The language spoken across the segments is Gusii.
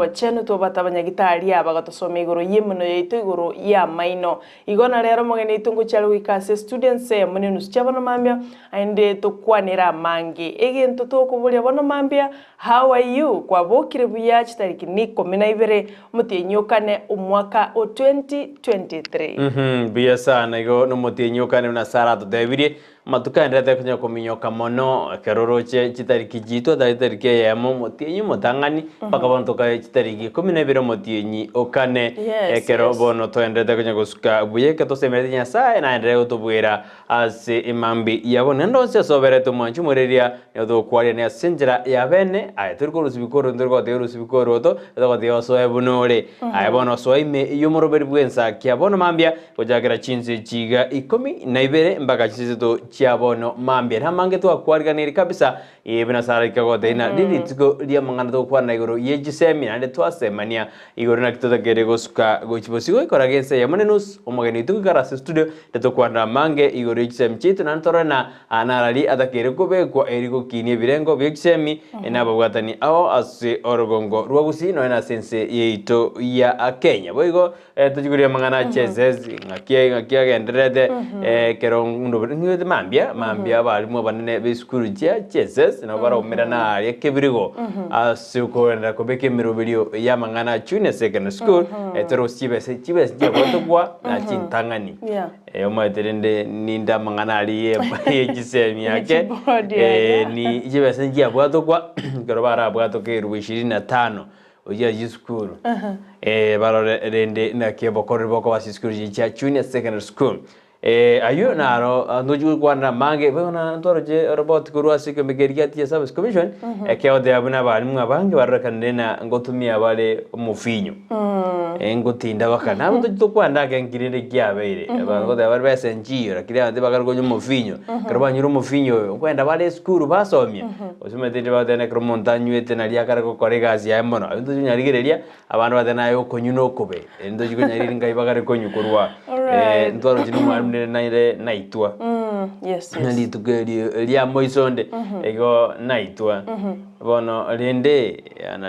Obochenu twabwate abanyagitari aba bagatosomia igoro y'emenwa yaito igoro y'amaino. Igo na rero omogeni oito ngochia are goika ase estudio ense eyemo na enusu chia bono mambia, aende tokwanere amange. Egento tokoboria bono mambia, how are you? Kwabokire buya chitariki ni ikomi na ibere omotienyi o kane omwaka o 2023. Mbuya sana igo nomotienyi o kane buna Sarah atotebirie, Amatuko aenderete konya kominyoka mono, ekero oroche chitariki chiaito otari etariki eyemo omotienyi omotang'ani, mpaka bono tokae chitariki ikomi na ibere omotienyi o kane. Ekero bono toenderete konya gosuka buya ekero tosemeretie Nyasae naenderere gotobwera ase emambia ya bono. Naende onsi ase oberete omwanchi omoreria, nigo togokwarerania ase enchera ya bene, aye tori korwa bikoro tori goteba orusia bikoroto, togoteba osoe buna ore. Aye bono osoa ime y'omoroberi bw'ensakia bono mambia, Gochakera chinse chiga ikomi na ibere mpaka chinseto chia bono mambia. Namange twakwariganirie kabisa, ee, buna Sara ikagotebia ng'a rirituko ri'amang'ana togokwana igoro ye chisemi naende twasemania igoro naki totakeire gosuka gochia bosio goikora gese eyemo ne nusu. Omogeni oito goikara ase studio totokwanera amange igoro ye chisemi chiaito naende torore na narari atakeire kobekwa eri gokinia ebirengo bie chisemi na ababwatani ao ase orogongo rwa Gusii nonya nase ense yaito ya Kenya. Boigo Tochia koria amang'ana a Jesus, ng'aki ng'aki agendererete ekero ndobe nigwete mambia, mambia abalimu abanene ba esukuru chia Jesus nabo baraumerana aria kebirigo ase okogenderera kobeka emeroberio ya amang'ana a junior secondary school, torosie chibesa chibesa chiagotokwa na chintang'ani. Yeah. Omanyete rende ninde amang'ana aria ye chisemi ake, Chibodi aria. ni chibesa nchiabwatokwa, ekero barabwatoke erubu ishirini na tano. Oyio ayio esukuru barore rende naki obokoreri bokoba ase chisukuru chiria chia junior secondary school. Ayio naro ntochi gokwanera amange bono ntwaroche oroboti korwa ase ekeombe keria gia Teacher Service Commission ekegoteeba buna abalimu abange barorekanire ng'a ngotumia bare omofinyo ngotinda baka nabo ntochi tokwana ake nki rende kiabeire abanto ngoteba bare besa nchiyo lakini abanto bakare konywa omofinyo ekero banyure omofinyo oyo nkoenda bare esukuru basomia. Gose omanyete rinde bagoteba ekero omonto anywete naria akare gokora egasi yaye mono, abwo ntochi konyarigereria, abande bagoteba naye okonywa na okobe, ere ntochi konyarigereria nkai bagare konywa korwa Alright. ntwaroche na omwalimu nere naire naitwa, Yes, na yes. rituko erio ria moiso onde, igo naitwa. Bono rende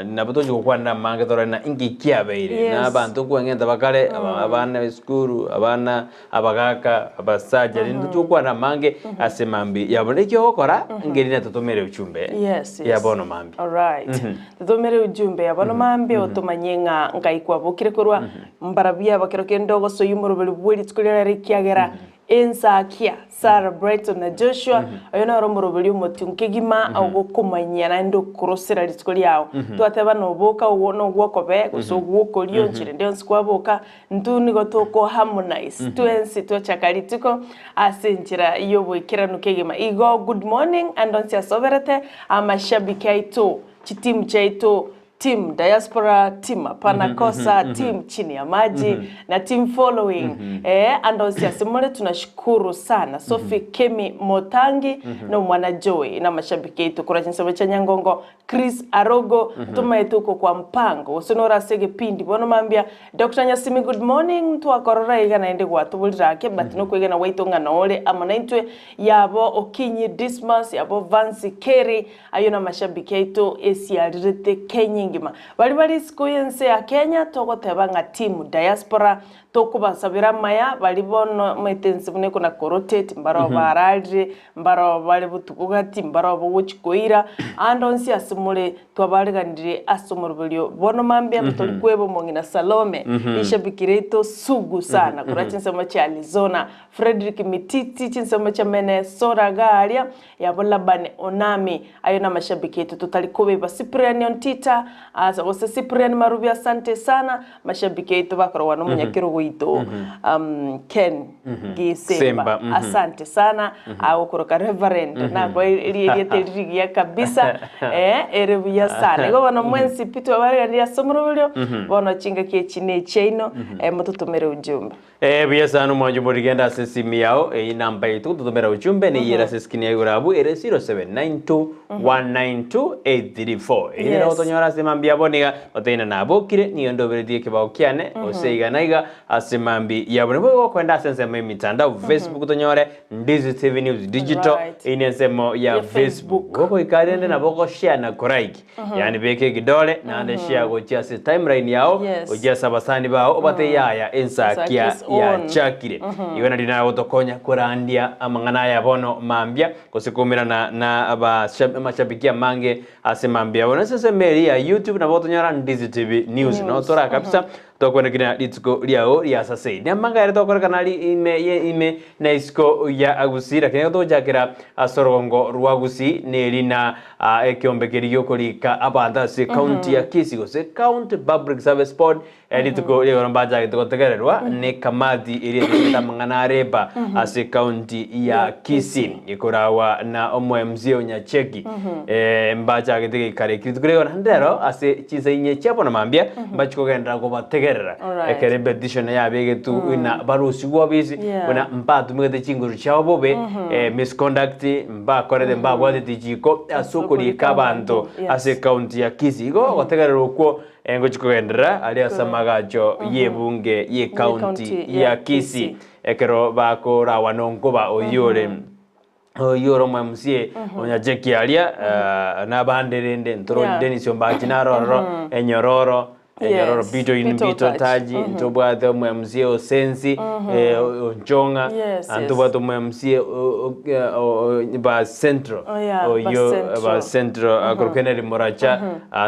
nabo tochi gokwanera amange torore na inki kiabeire, na Yes. abanto nkweng'enta bakare, abana b'esukuru, abana Abagaaka, abasacha, rende tochia gokwana amange ase mambia ya bono. Eki ogokora, ngeri natotomere ujumbe Yes, ya yes. bono mambia. Alright. Totomere ujumbe ya bono mambia otomanye ng'a ngai kwabokire korwa mbarabwo aba kero kende ogosoyia omoroberi bwe rituko riria rero ekiagera ensakia Sarah Brighton na Joshua oyo noro omoroberi omotiungu kegima ogokomanyia naende okorosera rituko riao. Twateba noboka ogwo nogwokobe gose ogwokorio nchera ende yonsi kwaboka Intwe nigo toko harmonize twensi twachaka rituko ase enchera y'oboikeranu kegima. Igo good morning and onsi asoberete amashabiki aito, chitimu chiaito, team diaspora, team hapana kosa, team chini ya maji na team following eh, and onsi ase more tunashukuru sana. Sophie Kemi Motangi na omwana Joy na amashabiki aito korwa chinsemo chia Nyangongo Chris Arogo, ntomaete oko kwa mpango, gose nore ase egepindi bono mambia. Doctor Nyasimi good morning, ntwakorora iga naende gwatoborire ake but nokwegena gwaito ng'a nore amo naintwe, yabo Okinyi Dismas, yabo Vancy Kerry, ayio namashabiki aito esiarirete Kenya engima. Baria bare isiko y'ense ya Kenya togoteba ng'a team diaspora Tokobasabera amaya baria bono omanyete ense buna ekona korotate, mbaroo bararire, mbaroo bare botuko gati, mbaroo bogochia koira, ande onsi ase more twabareganirie ase omoroberio bono mambia tori kweba omong'ina Salome, rishabiki riaito sugu sana korwa chinsemo chia Arizona, Fredrick Mititi chinsemo chia Minnesota iga aria, yabo Labani Onami, ayo namashabiki aito totari kobeba Cyprian Ontita, ase gose Cyprian Marubi asante sana, Mashabiki aito bakorogwa nomonyakerogo oito Ken Gisemba Semba, mhm. asante sana agokoroka Reverend nako erieta eri rigiya kabisa eh, ere buya sana igo bono mwensi pi twabareganirie ase omoroberio bono chingaki echi ne echiaino eh, mototomere ujumbe. Eh, buya sana omwancho morigende ase esimi yao eyi namba yaito gototomera ujumbe neyere ase eskrini ya igoro abwo ere 0792192834 eyio nero Yes. gotonyora ase mambia abwo niga oteina nabokire nigo ndoberetie ekebao kiane gose iga na iga. ase mambi yabo. Nabo igo okoenda ase ensemo y'emitandao Facebook tonyore Ndizi TV News Digital Right. eyio nensemo ya Ya Facebook. Facebook. Gogoika rende nabo ogoshare na kolike yaani beka egidole naende share gochia ase timeline yao Yes. gochia ase abasani bao obatebie yaya ensakia Ensakia is on. yachakire. Igo nario nagotokonya korandia amang'ana aya bono mambia gose koumerana na abasha- amashabiki amange ase mambia bono ase ensemo eria ya YouTube nabo otonyora Ndizi TV News News. notora kabisa Tokwenekina rituko riao ria sasei. Namanga ere tokorekana ari ime ye ime na isiko ya Gusii, lakini ekero togochakera ase orogongo rwa Gusii neri na ekeombe keria giokorika abanto ase county ya Kisii gose County Public Service Board rituko ria igoro mbachagete gotegererwa ne kamati eria etegerete amang'ana a labour ase county ya Kisii ekorawa na omo MCA o Nyacheki mbachagete geikaro eki rituko ria igoro naende rero ase chinsa inye chia bono mambia Mbachi kogenderera kobategerera Alright. ekero epetition yabegetwe buna barusigwe obisi Yeah. buna mbatumegete chinguru chiabo bobe misconduct mbakorete mbabwateti chiko ase okorika abanto Yes. ase ecounty ya Kisii. Igo ogotegerera okwo ngochi kogenderera aria ase amagacho y'ebunge y'ecounty Y'ecounty ya ya Kisii Kisii. ekero bakorawa nonkoba oyio ore Oyio ore omo-MCA onyachekia aria nabande rende ntoro Yeah. Dennis Ombachi naro ororo enyororo enyororo Yes, Bito in Bito Bito Touch. Taji ntobwate omo-MCA Osensi Onchong'a Yes, yes. ntobwate omo-MCA ba Central Oh, yeah, ba oyio Central. ba Central akorokwa Kennedy Moracha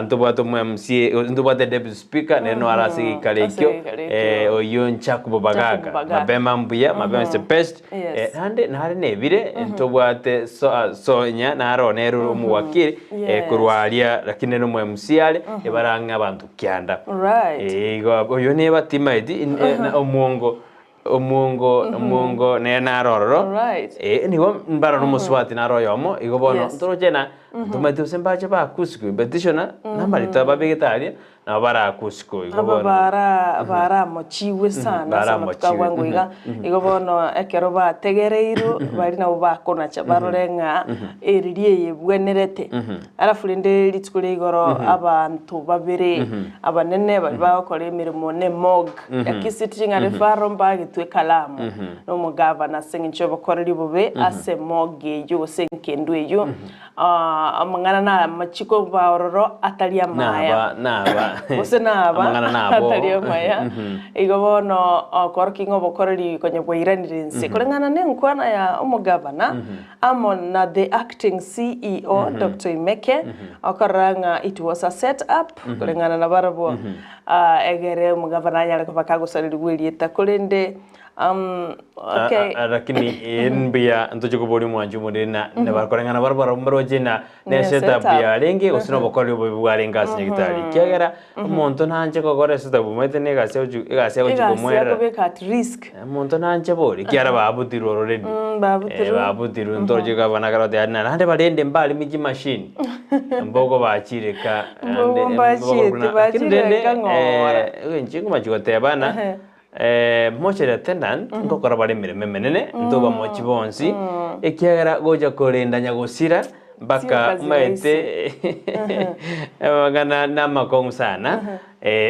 ntobwate omo-MCA ntobwate Deputy Speaker nere naro ase egeikaro Ase ekio egeikaro ekio. oyio Jacob Bagaka Jacob Bagaka. mapema mbuya mapema is the best Yes. Naende nare nebire ntobwate so- Sonya naro nere ore omowakili Yes. korwa aria lakini nere omo MC are ebarang'e abanto kianda. Right. Igo oyo neba timaeti in- na omwongo omwongo omwongo nere naro ororo. Alright. Nigo mbarore omosubati naro oyomo igo bono Yes. ntoroche na ntomaeti gose mbache bakusikwe petitioner namarito babegete aria Nabo barakuswe igo Aba bono. bara baramochigwe sana ase amatuko baramochigwe. a bwango iga, igo bono ekero bategereirwe baria nabo bakonacha barore ng'a eriri eye ebwenerete. Alafu rende rituko ria igoro abanto babere abanene baria bagokora emeremo ne morgue ya Kisii Teaching and Referral mbagetwe ekalamu na omogavana ase eng'encho y'obokoreri bobe ase morgue eyio gose enkendu eyio. Amang'ana namachiko ba ororo atari amaya. Naba, naba. Gose naba Amang'ana nabo. atari amaya. Igo bono okorokia ng'a obokoreri konya bwairanire inse. Koreng'ana nenkwana ya omogavana amo na the acting CEO Doctor Imeke okorora ng'a it was a set up koreng'ana nabarabwo egere omogavana anyare koba kagosarerigwa erieta korende Okay. Lakini mbuya ntoche koboria omwanchi omoriri na nabakoreng'ana barabwo barabwo mbaroche na ne Ne setup setup. yarenge gose na obokoreri obobe bwarenge ase nyagetari. Ekiagera omonto nanche gokora esetup omanyete na egasi agochi egasi agochi Egasi komoerera. akobeka at risk. Omonto nanche bori ekiagera babutirwe already. Babutirwe. Babutirwe ntoroche gavana ekero oteba na naende barende mbaremi chimashini mboko bachireka Mboko mbachete, bachireka ng'ora. Inche ngomachi gotebana Mortuary attendant ngokora bare emeremo emenene, ntobamochi bonsi, ekiagera gocha korenda nyagosira mpaka Sio kazi omaete amang'ana namakong'u sana,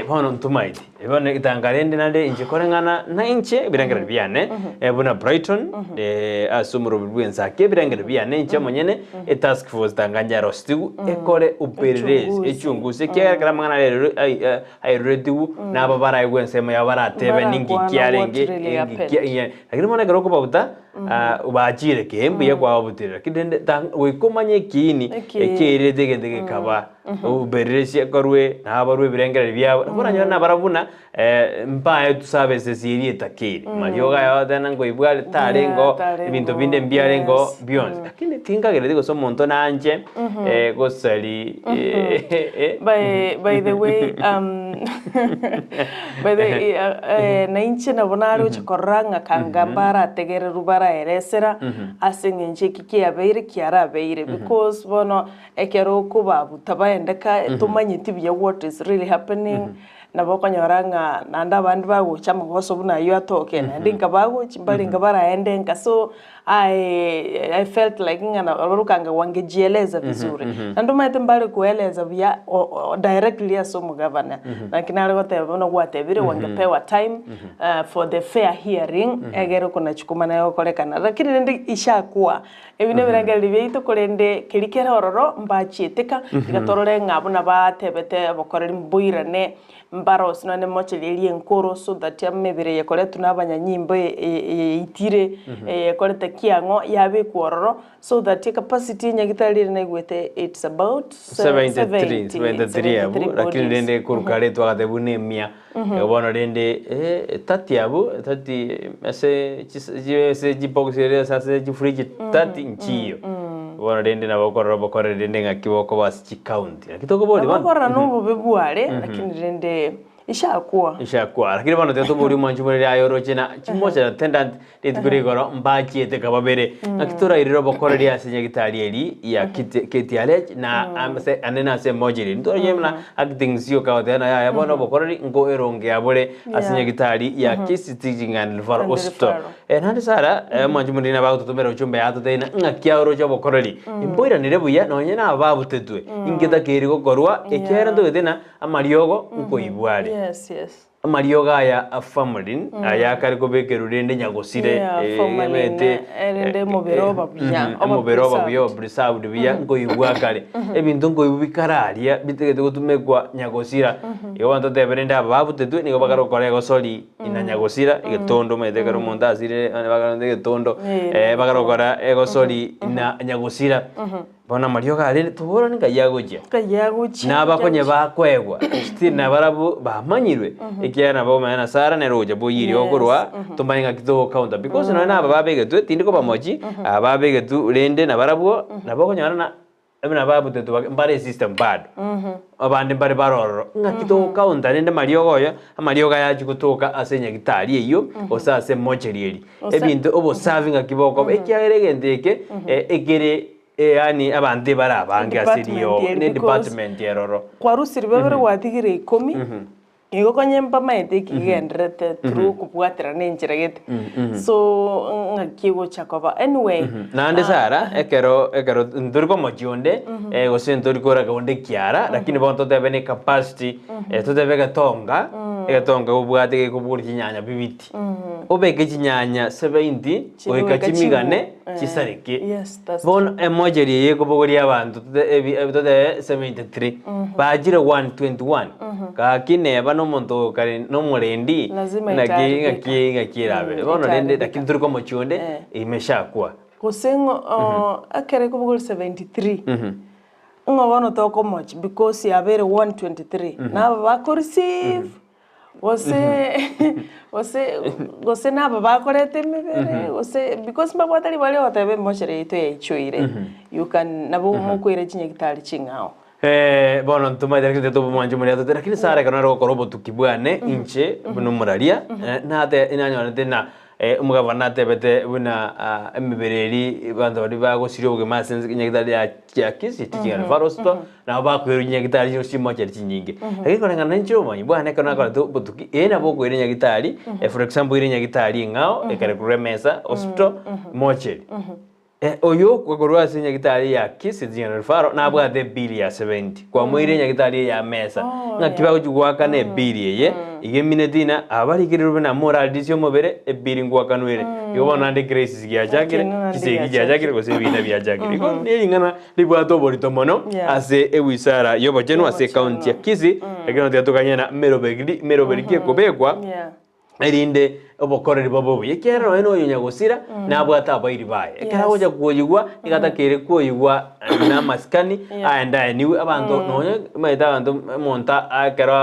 bono ntomaeti. Bono etanga rende naende inche koreng'ana na inche ebirengererio biane, buna Brighton ase omoroberi bw'ensaki ebirengererio biane inche omonyene, etask force tanga njarositigwe ekore upelelezi, Uchunguzi. echunguzi ekiagera ekero amang'ana arerwe ai Airoretigwe nabo baraigwe ensemo yabo baratebe ninki Barakwana kiarenge what really ninki happened. kia- yeah. Lakini bono ekero okobabuta ah, bachire kee mbuya kwababuterera lakini rende tang goika omanye ekiini Ekiini. ekiairete egento gekaba obereresie korwe nabarwe ebirengererio biabo nabo oranyore nabarabwo buna mbaetwe services eria etakeire mariogo aya ogoteba nkoibwa are tarengeo Yeah, tarengeo, ebinto binde mbiarengeo yes. bionsi lakini tinkagereti gose omonto nanche gosari By, by the way, by the way, na inche nabo nare gocha korora ng'a kanga mbarategererwe baraeresera ase eng'encho eki kiabeire kiarabeire because bono ekero okobabuta baende ka tomanyeti buya what is really happening. Nabo okonyora ng'a naende abande bagocha amagoso buna aywo atoke, naende nka bagochi mbarenge baraende nka so I I felt like ng'a nabarokanga wangejieleza vizuri. Naende omanyete mbare koeleza buya o- o directly ase omogavana, naki nare goteba buna gwatebire wangepewa time for the fair hearing egere okonachwa komana gokorekana. Lakini rende ishakuwa Ebi nebirengererio biaito, korende keria kere ororo mbachieteka, tiga torore ng'a buna batebete obokoreri mboirane mbarose nonye nemocheri eria enkoro so that emebere eye ekoretwe na abanyanyimbo eyeitire eyekorete kiang'o yabekwa ororo so that ecapacity ya nyagetari ere naigwete it's about 73, 73 abwo, lakini bodies. rende korwa kare twagatebiwa na emia. Igo bono rende 30 abwo, 30 ase chis- ase chibox eria ase ase chifridge 30 nchiyo. Bono rende nabo okorora obokoreri rende ng'aki bokoba ase chicounty. Naki tokoboria Nabo bono. okorora na obobe bware, lakini rende ishakuwa. Ishakuwa. Lakini bono tiga toborie omwanchi omoreri aye oroche na chimochari attendant rituko ria igoro mbachiete kababere. Ng'aki torairere obokoreri ase nyagitari eri ya Kiti- KTRH na ase ande na ase emochari. Ntorache buna acting sio kagoteba na yaya bono obokoreri nko eronge abore ase Yeah. nyagitari ya Kisii Teaching and Referral And Hospital. Referral. Eh, naende Sarah, eh, omwanchi omoreri nabo agototomera ochumbe yatoteina ng'aki aoroche obokoreri. Mboiranire buya nonye na ababutetwe. Inki takeiri gokorwa ekiagera Yeah. ntogete na amariogo nkoibwa are. Yes, yes. Amariogo aya a formalin aya akare kobekerwa rende nyagosire Yeah, formalin, emete, erinde omobere oba buya, oba omobere oba buya oba preserved. preserved buya nkoigwa kare. Ebinto nkoigwa bikare aria bitagete gotumekwa nyagosira. Igo bono totebe rende aba babutetwe nigo bakare gokora egosori ina nyagosira egetondo omanyete ekero omonto asirire onye bakarenta egetondo bakare gokora egosori ina nyagosira. Bono amariogo aria toborani ngai agochia. Ngai agochia. Na abakonye bakoegwa still nabarabwo bamanyirwe ekiagera nabo omanye na Sarah nere ogocha boyiria Yes. okorwa tomanye ng'aki togocounter because nonye na aba babegetwe tindi kobamochi aba babegetwe rende nabarabwo nabo okonyora na buna babutetwe bake mbare esystem bado abande mbare bare ororo ng'aki togocounter rende amariogo oyo amariogo aya achia gotoka ase enyagitari eywo gose ase emocheri eria Gose- ebinto obosafi ng'aki bokoba ekiagera egento eke ekere Yaani abanto ebare abange ase Department rioo, eri ne because department eroro. Kwarusiri babere gwatigire ikomi, igo konye mbamaete eki kigendererete through kobwaterana enchera gete. So ng'aki egocha koba. Anyway, Naende Sarah, ekero ekero ntori komochia onde, gose ntori koraga onde ekiara, lakini bono totebe ne capacity, totebe egetonga, egetonga obwate gekobogori chinyanya bibiti. Obeke chinyanya 70 goika Goika chimigane chibu. chisareke. Yes, that's Bono emocheri eye ekobogoria abanto tote- ebi- ebi- totebe 73 bachire 121 gaki neba nomonto kare nomorendi Lazima ng'aki itaharibika. ng'aki ng'aki erabe. Bono rende itaharibika. lakini tori komochia onde Eh. imeshakwa. Gose ng'o ekero ekobogori 73, ng'o bono tokomochia because yabeire 123, naba bakoreceive Gose gose gose naba bakoreta emebere gose because mbabwate ribaga ria goteba emochera yaito yaichoire you can nabo mokoira chinyagitari ching'ao. Bono ntomaete lakini tete obomwancho moria atote lakini Sarah ekero nare gokora obotuki bwane inche buna omoraria nate nanyorete na Omogabana natebete buna emebere eria abanto baria bagosiria obogima ase ense nyagitari ya ya Kisii Teaching and Referral Hospital, nabo bakoirwa chinyagitari chire chimochari chinyinge. Lakini koreng'ana na inche obomanyi bwane ekero nakorete obotuki, eye nabo okoira enyagitari, for example oire enyagitari eng'ao ekere korwa emesa hospital mochari. Oyo okorwa ase nyagitari ya Kisii Teaching and Referral nabwate ebill ya 70 kwamoire nyagitari eye ya mesa ng'aki bagochi goakana ebill eye iga emineti ng'a aba barikererwe buna morarisie omobere ebill ngoakanwa ere igo bono naende crisis giachakire Lakini naende chisegi giachakire. chiachakire gose ebina biachakire igo nering'ana ribwate oborito mono Yeah. ase ewizara y'obochenu ase ecounty ya Kisii ekero tiga tokanye na meroberi meroberi ki ekobekwa Yeah. erinde obokoreri bobe obuya, ekiagera nonya noyo nyagosira nabwate abairi baye. Ekero Yes. agocha kwoyigwa, nigo atakeire kwoyigwa namasikani, Yeah. aende aeniwe, abanto nonya omanyete abanto omonto ekero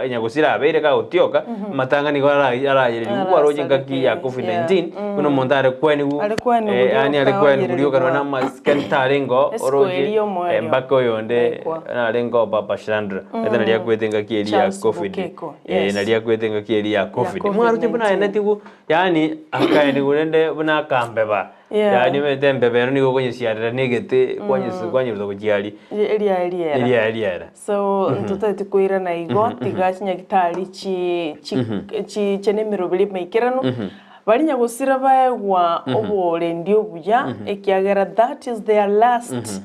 nyagosira abeire kagotioka, amatanga nigo ara arayererigwe kwaroche engaki ya Arasareke, covid yeah. 19, buna omonto are kwenigwa, Are kwenigwa yaani are rioka, kwenigwa rioka nonya oyererigwa. namasikani tarengeo, Esiko oroche eria omoerio. mpaka oyonde Naikwa. narengeo Papa Shandra, omanyete naria akwete engaki eria ya Charles covid. Bukeko. Eh, Yes. naria akwete engaki eria ya covid. COVID-19. Mwaroche buna aeneti Akaenigu yaani akaenigu rende buna akambeba. Yeah. Yaani omanyete embeba ero nigo okonyesiarera na egete kwanyesi kwanyeruta gochia aria. Eria eriera. Eria eriera. So ntotagete koirana igo, tiga chinyagitari chi chi chiche na emeroberi emaikeranu, baria nyagosira baegwa oborendi obuya, ekiagera that is their last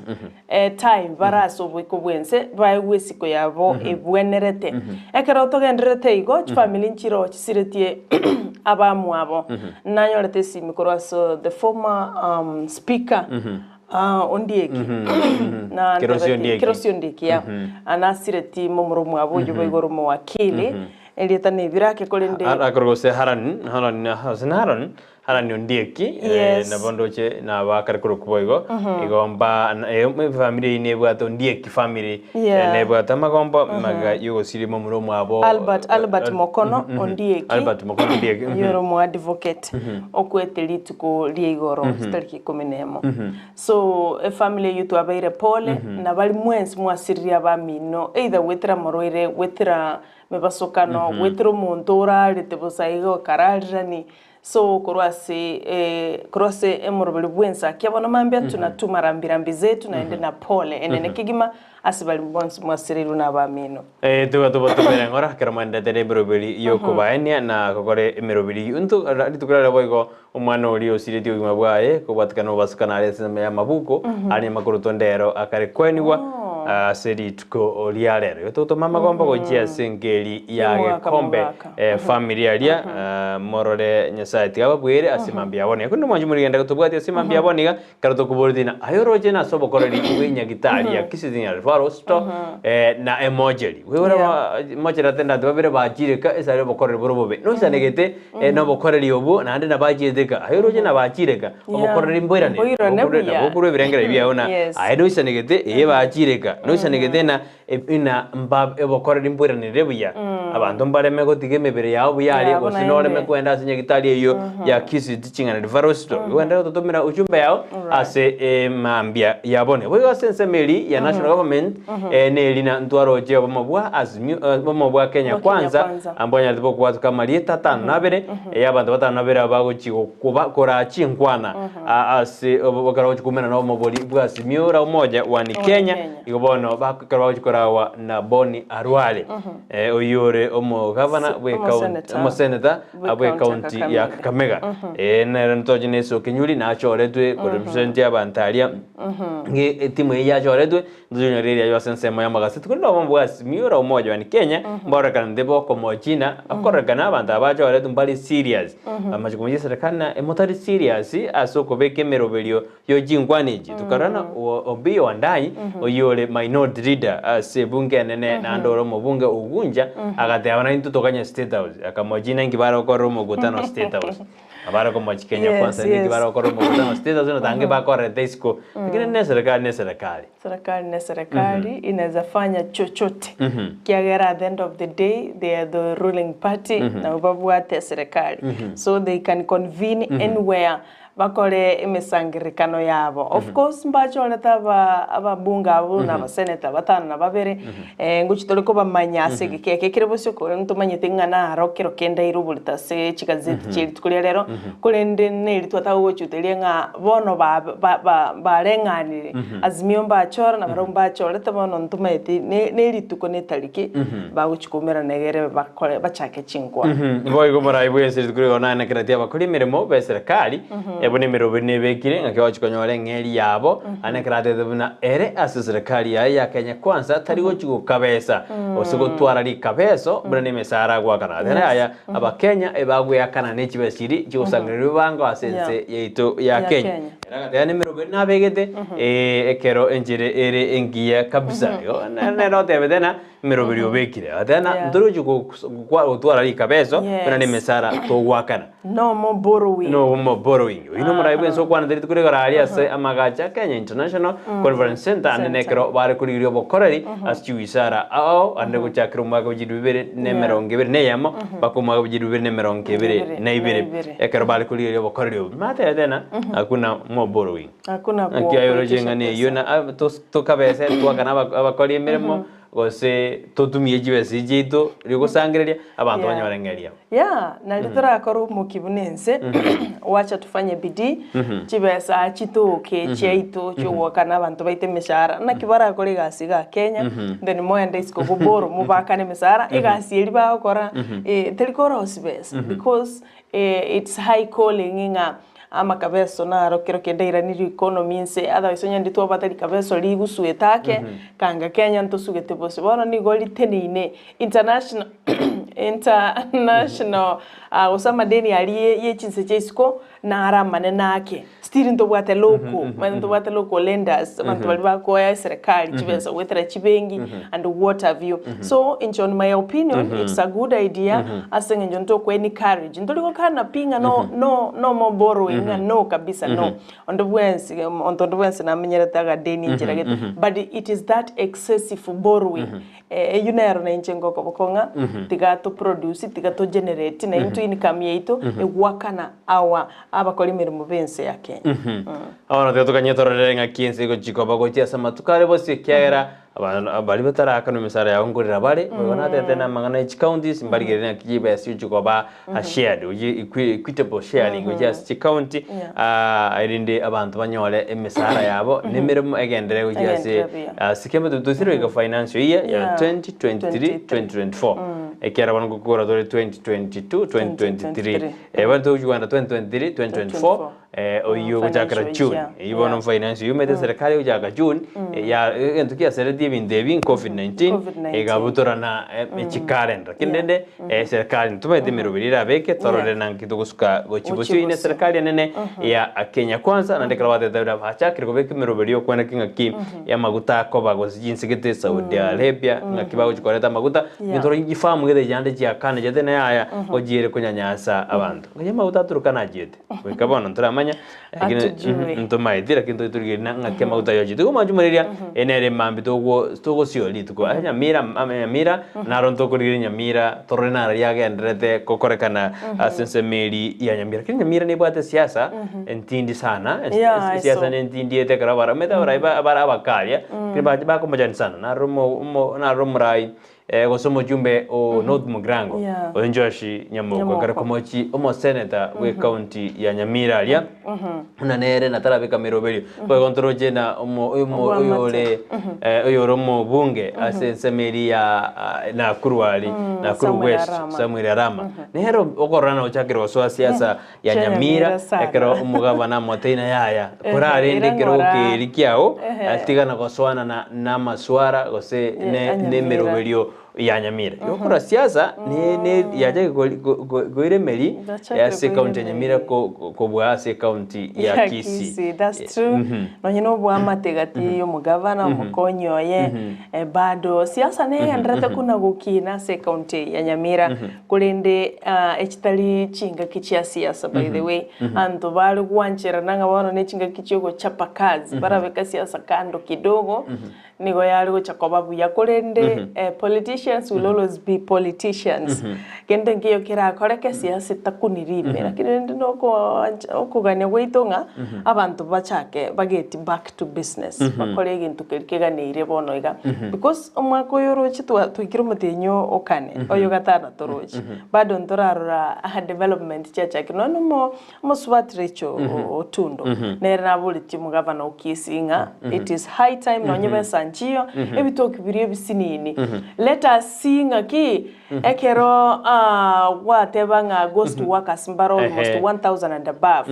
time bare ase oboiko bw'ense, baegwe esiko yabo ebwenerete. Ekero togendererete igo, chifamiri nchiroo chisiretie abamwabo. Nanyorete esimi korwa ase the former speaker Ondieki, na Kerosi ntebetie- Ondieki. Kerosi Ondieki, yeah. Nasireti momura omwabo oyio boigo ore omowakili, erieta nebirake korende Akore gose Haran, Haran, gose na Haran, Haran Ondieki, eh, Yes. nabo ndoche nabakare korokwa boigo, igo mba na- eh, efamiri eyio nebwate Ondieki family, eh, Yeah. nebwate amagombo magega yogosiria momura omwabo Albert, Albert eh, Mokono Ondieki. Albert Mokono Ondieki, mhm. Oyio ore omoadvocate okwete rituko ria igoro chitariki ikomi na emo. So efamily eyio twabeire pole na bari mwensi mwasiririe abamino either gwetera morwaire gwetera mebasokano gwetera omonto orarete bosa iga okararirani so korwa ase korwa ase emoroberi bw'ensakia bono mambia tunatuma rambirambi zetu naende na pole enene kegima ase baria bonsi mwasireirwe nabamino. Tiga tobatomere ng'ora ekero mwenderete nemeroberi y'okobaenia na gokora emeroberi eyio. Into rituko riaria boigo omwana oria osiretie obogima bwaye kobwatekana nobobasukano are ase ensemo y'amabuko are nyamakoroto ndero akare koenigwa ase rituko ria rero. Igo togotoma amagombo gochia ase engeri ya Omogaka Gekombe mogaka. family aria morore Nyasaye tiga ababwere ase mambia abwo niga. Korende mwanche morigende gotobwatia ase mambia abwo niga Ekero tokoboretie ng'a aye oroche nase obokoreri bw'enyagitari ya Kisii General Referral Hospital na emocheri. Oigure emocheri attendant babere bachire ka ase aria obokoreri bore obobe. Noisanegete nobokoreri obwo naende nabachiete ka aye oroche nabachire ka obokoreri mboirane Mboirane buya. nabo okorwa ebirengererio biao ng'a aye noisanegete ee bachire ka noisanegete ng'a ng'a mba obokoreri mboiranere buya. Abanto mbareme gotiga emebere yao buya aria Yabo gose naende. noreme kwenda ase nyagitari eyio ya Kisii Teaching and Referral Hospital. Igo ogende gototomera ujumbe yao ase emambia ya bono. Boigo ase ensemo eria ya National Government neri na ntwaroche obomo bwa Azimio obomo bwa Kenya Bwa Kenya Kwanza Kwanza. ambonyarete bokobwatoka amarieta atano na abere y'abanto batano na babere aba bagochi gokuba koraa chinkwana ase obo ekero bagochi koumerana na omobori bwa Azimio la Umoja One Kenya. Kenya. Igo bono bak ekero bagochi korawa na Boni Arware oyio ore omogavana bwe county Omoseneta. omoseneta Bwe bwe county ya county ya Kakamega. Nere ntoche na Esau Kinyuri nachoretwe korepresent abanto aria ng'e etimu eyio yachoretwe ntochonyore eria ase ensemo y'amagaseti korende obomo bwa Azimio la Umoja One Kenya mbarorekanete bokomochina okororekana abanto aba bachoretwe mbare serious amache komochia eserekari na motari serious ase okobeka emeroberio yo chinkwana echi tokarora na Opiyo Wandayi oyio ore minority leader ase ebunge enene naende ore omobunge o Ugunja agateba naintwe tokanye state house akamochina inki bare gokorera omokutano state house abare komochi Kenya kwanza ninki bare gokorera omokutano state house natange bakorete isiko lakini ne serikali ne serikali. Serikali ne serikali inaweza fanya chochote kiagera at the end of the day they are the ruling party nabo babwate serikali so they can convene anywhere Bakore emesangererekano yabo. Of course mbachorete aba ababunge abwo na abasenator batano na babere, ngochia tore kobamanya ase egeka eke ekere bosio korende ntomanyete ng'a naro kero kende aire oborito ase chigazeti chia rituko ria rero, korende neri twataka gochuteria ng'a bono ba ba ba bareng'anire, Azimio mbachore na barabwo mbachorete bono ntomanyeti ne nerituko na etariki bagochia koumerana egere bakore bachake chinkwana. Boigo morai bwensi rituko rigo naenekereti abakori emeremo b'eserekari, buna emeroberi nebekire, ng'aki bagochia konyora eng'eria yabo, naende ekero atebete buna ere ase eserekari yaye ya Kenya Kwanza tari gochia gokabesa, gose gotwara rikabeso buna nemesara agoakana. Agateba yaya, Abakenya ebagweakana ne chibesa chiria chigosangererigwa ebango ase ense yaito ya Ya Kenya. Kenya. Ere agateba nemeroberi nabegete, ekero enchera ere engiya kabisa. Igo nere otebete ng'a Emeroberi obekire, agateba ng'a Yeah. ntorochi gokwa gotwara rikabeso Yes. buna nemesara togoakana. No more borrowing. No more borrowing. Oyio nomorai bwensi okwanete rituko rigoro aria ase amagacho a Kenya International Conference Centre ande Centre. nekero bare korigereria obokoreri ase chiwisara ao ande gochakera omwaka bwa chilifu bibere na emerongo ebere na eyemo mpaka omwaka bwa chilifu bibere na emerongo ebere Ebere na na ibere ibere. ekero bare korigereria obokoreri obo. Natebete ng'a hakuna more borrowing. Hakuna Naki aye oroche kuitisha ng'a neyio pesa. na tos tokabese twakana abakori emeremo. Gose totumie chibesa echi chiaito rigosangereria abanto Yeah. banyore ng'eria. Yeah, nari torakore omokia buna ense, wacha tufanye bidii, chibesa chitoke chiaito chiogokana abanto baito emeshahara, naki barakore egasi igaa Kenya, then moende isiko boborrow mobakane emesahara, egasi eria bagokora teri korosia besa because it's high calling ng'a amakabeso naro kero kende airanire economy inse, otherwise onye ndi twabwate rikabeso rigusuete ake, kanga Kenya ntosugete bosio. Bono nigo riteneine international international gose amadeni aria ye chinse chia isiko naro amanene ake. Still ntobwate local, omanyete ntobwate local lenders, abanto baria bakoa eserekari chibesa goetera chibenki and what have you. So inche on my opinion it's a good idea ase eng'encho ntokoa encourage, ntori gokana pi ng'a no no no more borrowing ng'a no kabisa no. Onde bwensi monto onde bwensi namenyerete agadeni enchera gete, but it is that excessive borrowing Eyio nero nainche ngokoboko ng'a tiga to produce, tiga to generate na intwe income yaito egwakana our abakori emeremo b'ense ya Kenya. Bono tiga tokanye tororere ng'aki ense egochia koba gochia ase amatuko are bosio ekiagera abana baria batarakanwa emesara yabo nkorera bare, boigo natete na amang'ana ye chicounties mbarigererie ng'aki chibesa chigochia koba shared gochia equitable sharing gochia ase chicounty erinde abanto banyore emesara yabo na emeremo egenderere gochia ase Egenderere buya. ase kembe tosire goika financial year ya Yeah. 2023 2024 ekiagera bono ngokora tore 2022 2023 2023. Bono togochia kogenda 2023 2024 oyio ogochakera Financial June year. eyio bono Yeah. financial year omanyete eserekari egochaka June ya egento kiaseretie ebinto ebi covid-19 COVID-19. egabutorana echikalenda lakini rende eserekari ntomanyete emeroberi erabeke torore Yeah. nanki togosuka gochia Gochia bosio ine bosio. eserekari enene ya Kenya Kwanza naende ekero batete buna bachakire kobeka emeroberi okwana ki ng'aki amaguta akoba gose chinse gete Saudi Arabia ng'aki bagochia koreta amaguta Yeah. intoro chifamu gete chiande chiakane chiate na yaya gochiere konyanyasa abanto. Ng'ai amaguta aturuka nachiete. Goika bono ntoramanya, lakini Atujue. ntomaeti, lakini toche torigereria na ng'aki amaguta ayo achete. Igo mwanche moreria, eye nere mambia togo togosiora rituko. Ase Nyamira ama Nyamira, naro ntokorigereria Nyamira, torore naro riagendererete gokorekana ase ensemo eria ya Nyamira. Lakini Nyamira nebwate esiasa entindi sana, es- Yeah, es- esiasa eso. nentindi ete ekero abara omanyete abarai ba abare abakaria, lakini bache bakomochani sana. Narora omo omo narora omorai Gose omochumbe o North Mugirango, Yeah. oyo Josh Nyamoko, Nyamoko. ekero komochi omoseneta bw'ecounty ya Nyamira aria, buna nere natarabeka meroberio. Boigo ntoroche na omo omo Obwamate. oyore oyore omobunge ase ensemo eria ya ah, Nakuru aria, Nakuru Samuel West, Arama. Samuel Arama. Nere okorora na gochakera gosoa siasa ya Chia Nyamira, Nyamira sana. ekero omogabana amoteina yaya, korarende Ehe, ekero irang'ora. okeeri kiao, Ehe. tigana gosoana na namaswara gose ne Ya Nyamira. nemeroberio ya Nyamira. Igo korwa siasa ne ne yachakire kori ko ko koiremeri Yachakire ase ecounty ya Nyamira koiremeri. ko ko kobua ase ecounty ya Ya Kisii. Kisii, that's true. Nonye na oboamate gati ya omogavana, omokonyi oye, bado siasa negendererete kona gokina ase ecounty ya Nyamira. Korende echitari chingaki chia siasa by the way, abanto bare gwancherana ng'a bono ne chingaki chia ogochapa kazi, barabeka siasa kando kidogo, nigo yare gocha koba buya. Korende politicians will always be politicians. Kende nkeiyo kerakoreke siasa etakuniri ime, lakini rende na okoancha okogania gwaito ng'a abanto bachake bageti back to business, bakore egento keria keganeire bono iga. Because omwaka oyo oroche twa twaikire omotienyi o kane, oyo gatano toroche, bado ntorarora development chiachakire. Nonya na omo omosubati Rachel Otundo, nere naboretie omogavana o Kisii ng'a it is high time nonye besa nchiyo, ebitoki biria ebisinini, let us see ng'aki ekero gwateba ng'a ghost workers mbare almost 1000 and above,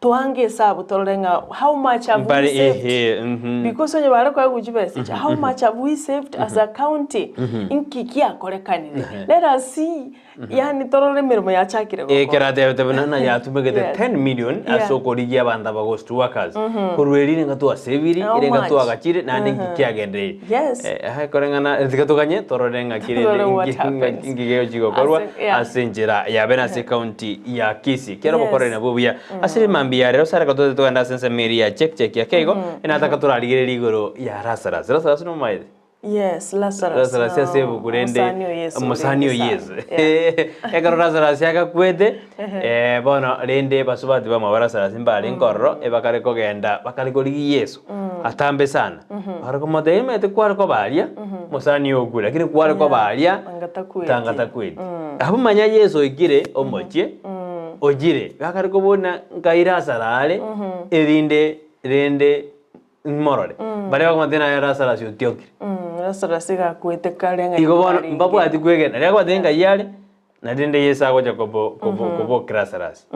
Toange esabu torore ng'a how much have we Mbare saved ehe mhm. because onye bare koegwa chibesa echi how much have we saved as a county inki kiakorekanire let us see yaani torore emeremo yachakire Eh, gokorwa ekero atebete buna na yatumegete Yes. 10 million Yeah. ase okorigia abanto aba ghost workers korwa erio nigo twasebiri How ere nigo much? twagachire naende inki kiagendereire Yes. Eh, aye koreng'ana tiga toganye torore ng'aki rende Torore what inki happens. inki gegochi gokorwa Ase- yeah. ase enchera yabe na ase ecounty ya Kisii Kera Yes. obokoreri nabwo buya. Ase rimambia ya rero sareka tote togende ase ensemo eria ya check check ake igo, enataka torarigererie igoro ya Lazarus. Lazarus nomomaete? Yes, Lazarus. Lazarus ase ebuku rende Omosani o Yeso omosani o orenge sana. Yeso. Yeah. Ekero Lazarus agakwete, eh, bono rende basubati bamwabo Lazarus mbarenge ororo, ebakare kogenda bakare korigia Yeso atambe sana. Bakare komotebia omanyete kware koba aria, omosani oyo okure, lakini kware koba aria, Anga takweti. tanga takweti. Abwo manya Yeso oikire omochie, ochire, bakare kobuna nkai Lazaro are, erinde rende Morore, baria bakomotebia naye Lazarus otiokire. Lazarus iga akwete kare ng'a Igo bono arenge. mbabwati kwegena, riria akobatebia ng'ai are, na rende Yeso agocha kobo kobo kobokia Lazarus.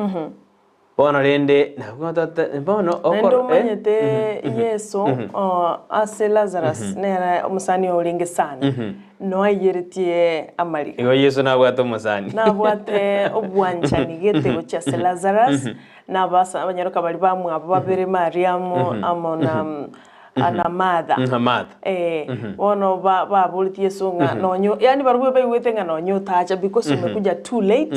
Bono rende nabwo tata bono Naende okoro eh, omanyete Yeso o, ase Lazarus nere omosani orenge sana, noaiyeretie amariga. Igo Yeso nabwate omosani. Nabwate obwanchani gete gochia ase Lazarus, Na abasa abanyaroka baria bamwabo babere Mariamu amo na na Martha. Na Martha. Eh, bono ba- baboretie Yeso ng'a nonye yaani barobwo baigwete ng'a nonye otacha because umekuja too late,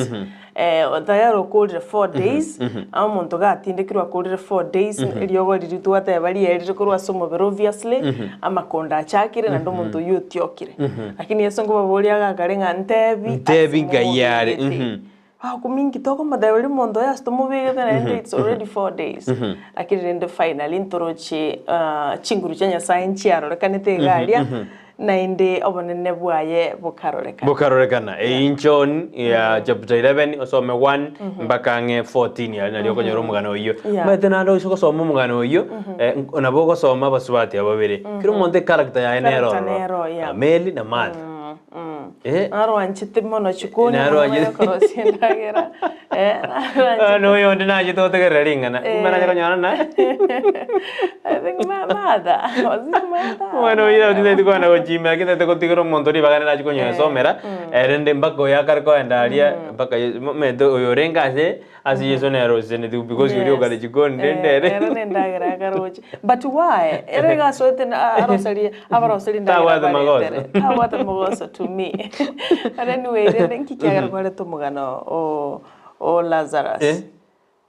eh, tayari okorire four days, omonto gatindekirwe akorire four days, eriogo riria twateba rierire korwa ase omobere obviously, amakondo achakire naende omonto oyio otiokire. Lakini Yeso nkobaboria agakare ng'a ntebi Ntebi ase ngai are, momobegete. mhm. Bagominki tokomotebia omonto oyo ase tomobegete naende it's already 4 days. Lakini rende finally ntoroche chinguru chia Nyasaye nchiarorekanete iga aria, naende obonene bwaye bokarorekana. Bokarorekana. Eyio John ya chapter 11 osome 1 mpaka ang'e 14 aria nario okonyora omogano oyio. Yeah. Omanyete naende oise gosoma omogano oyio, nabo ogosoma abasubati aba babere. Kera omonto echaracter yaye nero Character ororo. nero, yeah. Mary na Martha. Eh. Narwanchete mono chikoni Narwanchete. mono korosia endagera. Eh, narwanchete. Bono oyonde nachete gotegerera ring'ana, Eh. kumbe nache konyora na I think ma- Martha. Was it Martha? Omwana oyio nabo tintagete kogenda gochimera lakini ntagete gotigera omonto ribaga nere ache konyesomera, erinde mpaka oyo akare koenda aria, mpaka Yeso omanyete oyo orenge ase, ase Yeso nere osesenetiwe because oria okare chikoni rende ere. Ere nendagera akaroche. But why? Ere iga asoete na- aroserie abaroserie endagera Tabwate magoso. baretere. Tabwate mogoso to me. But anyway, rende nki kiagera kwareta omogano o o Lazarus? Eh?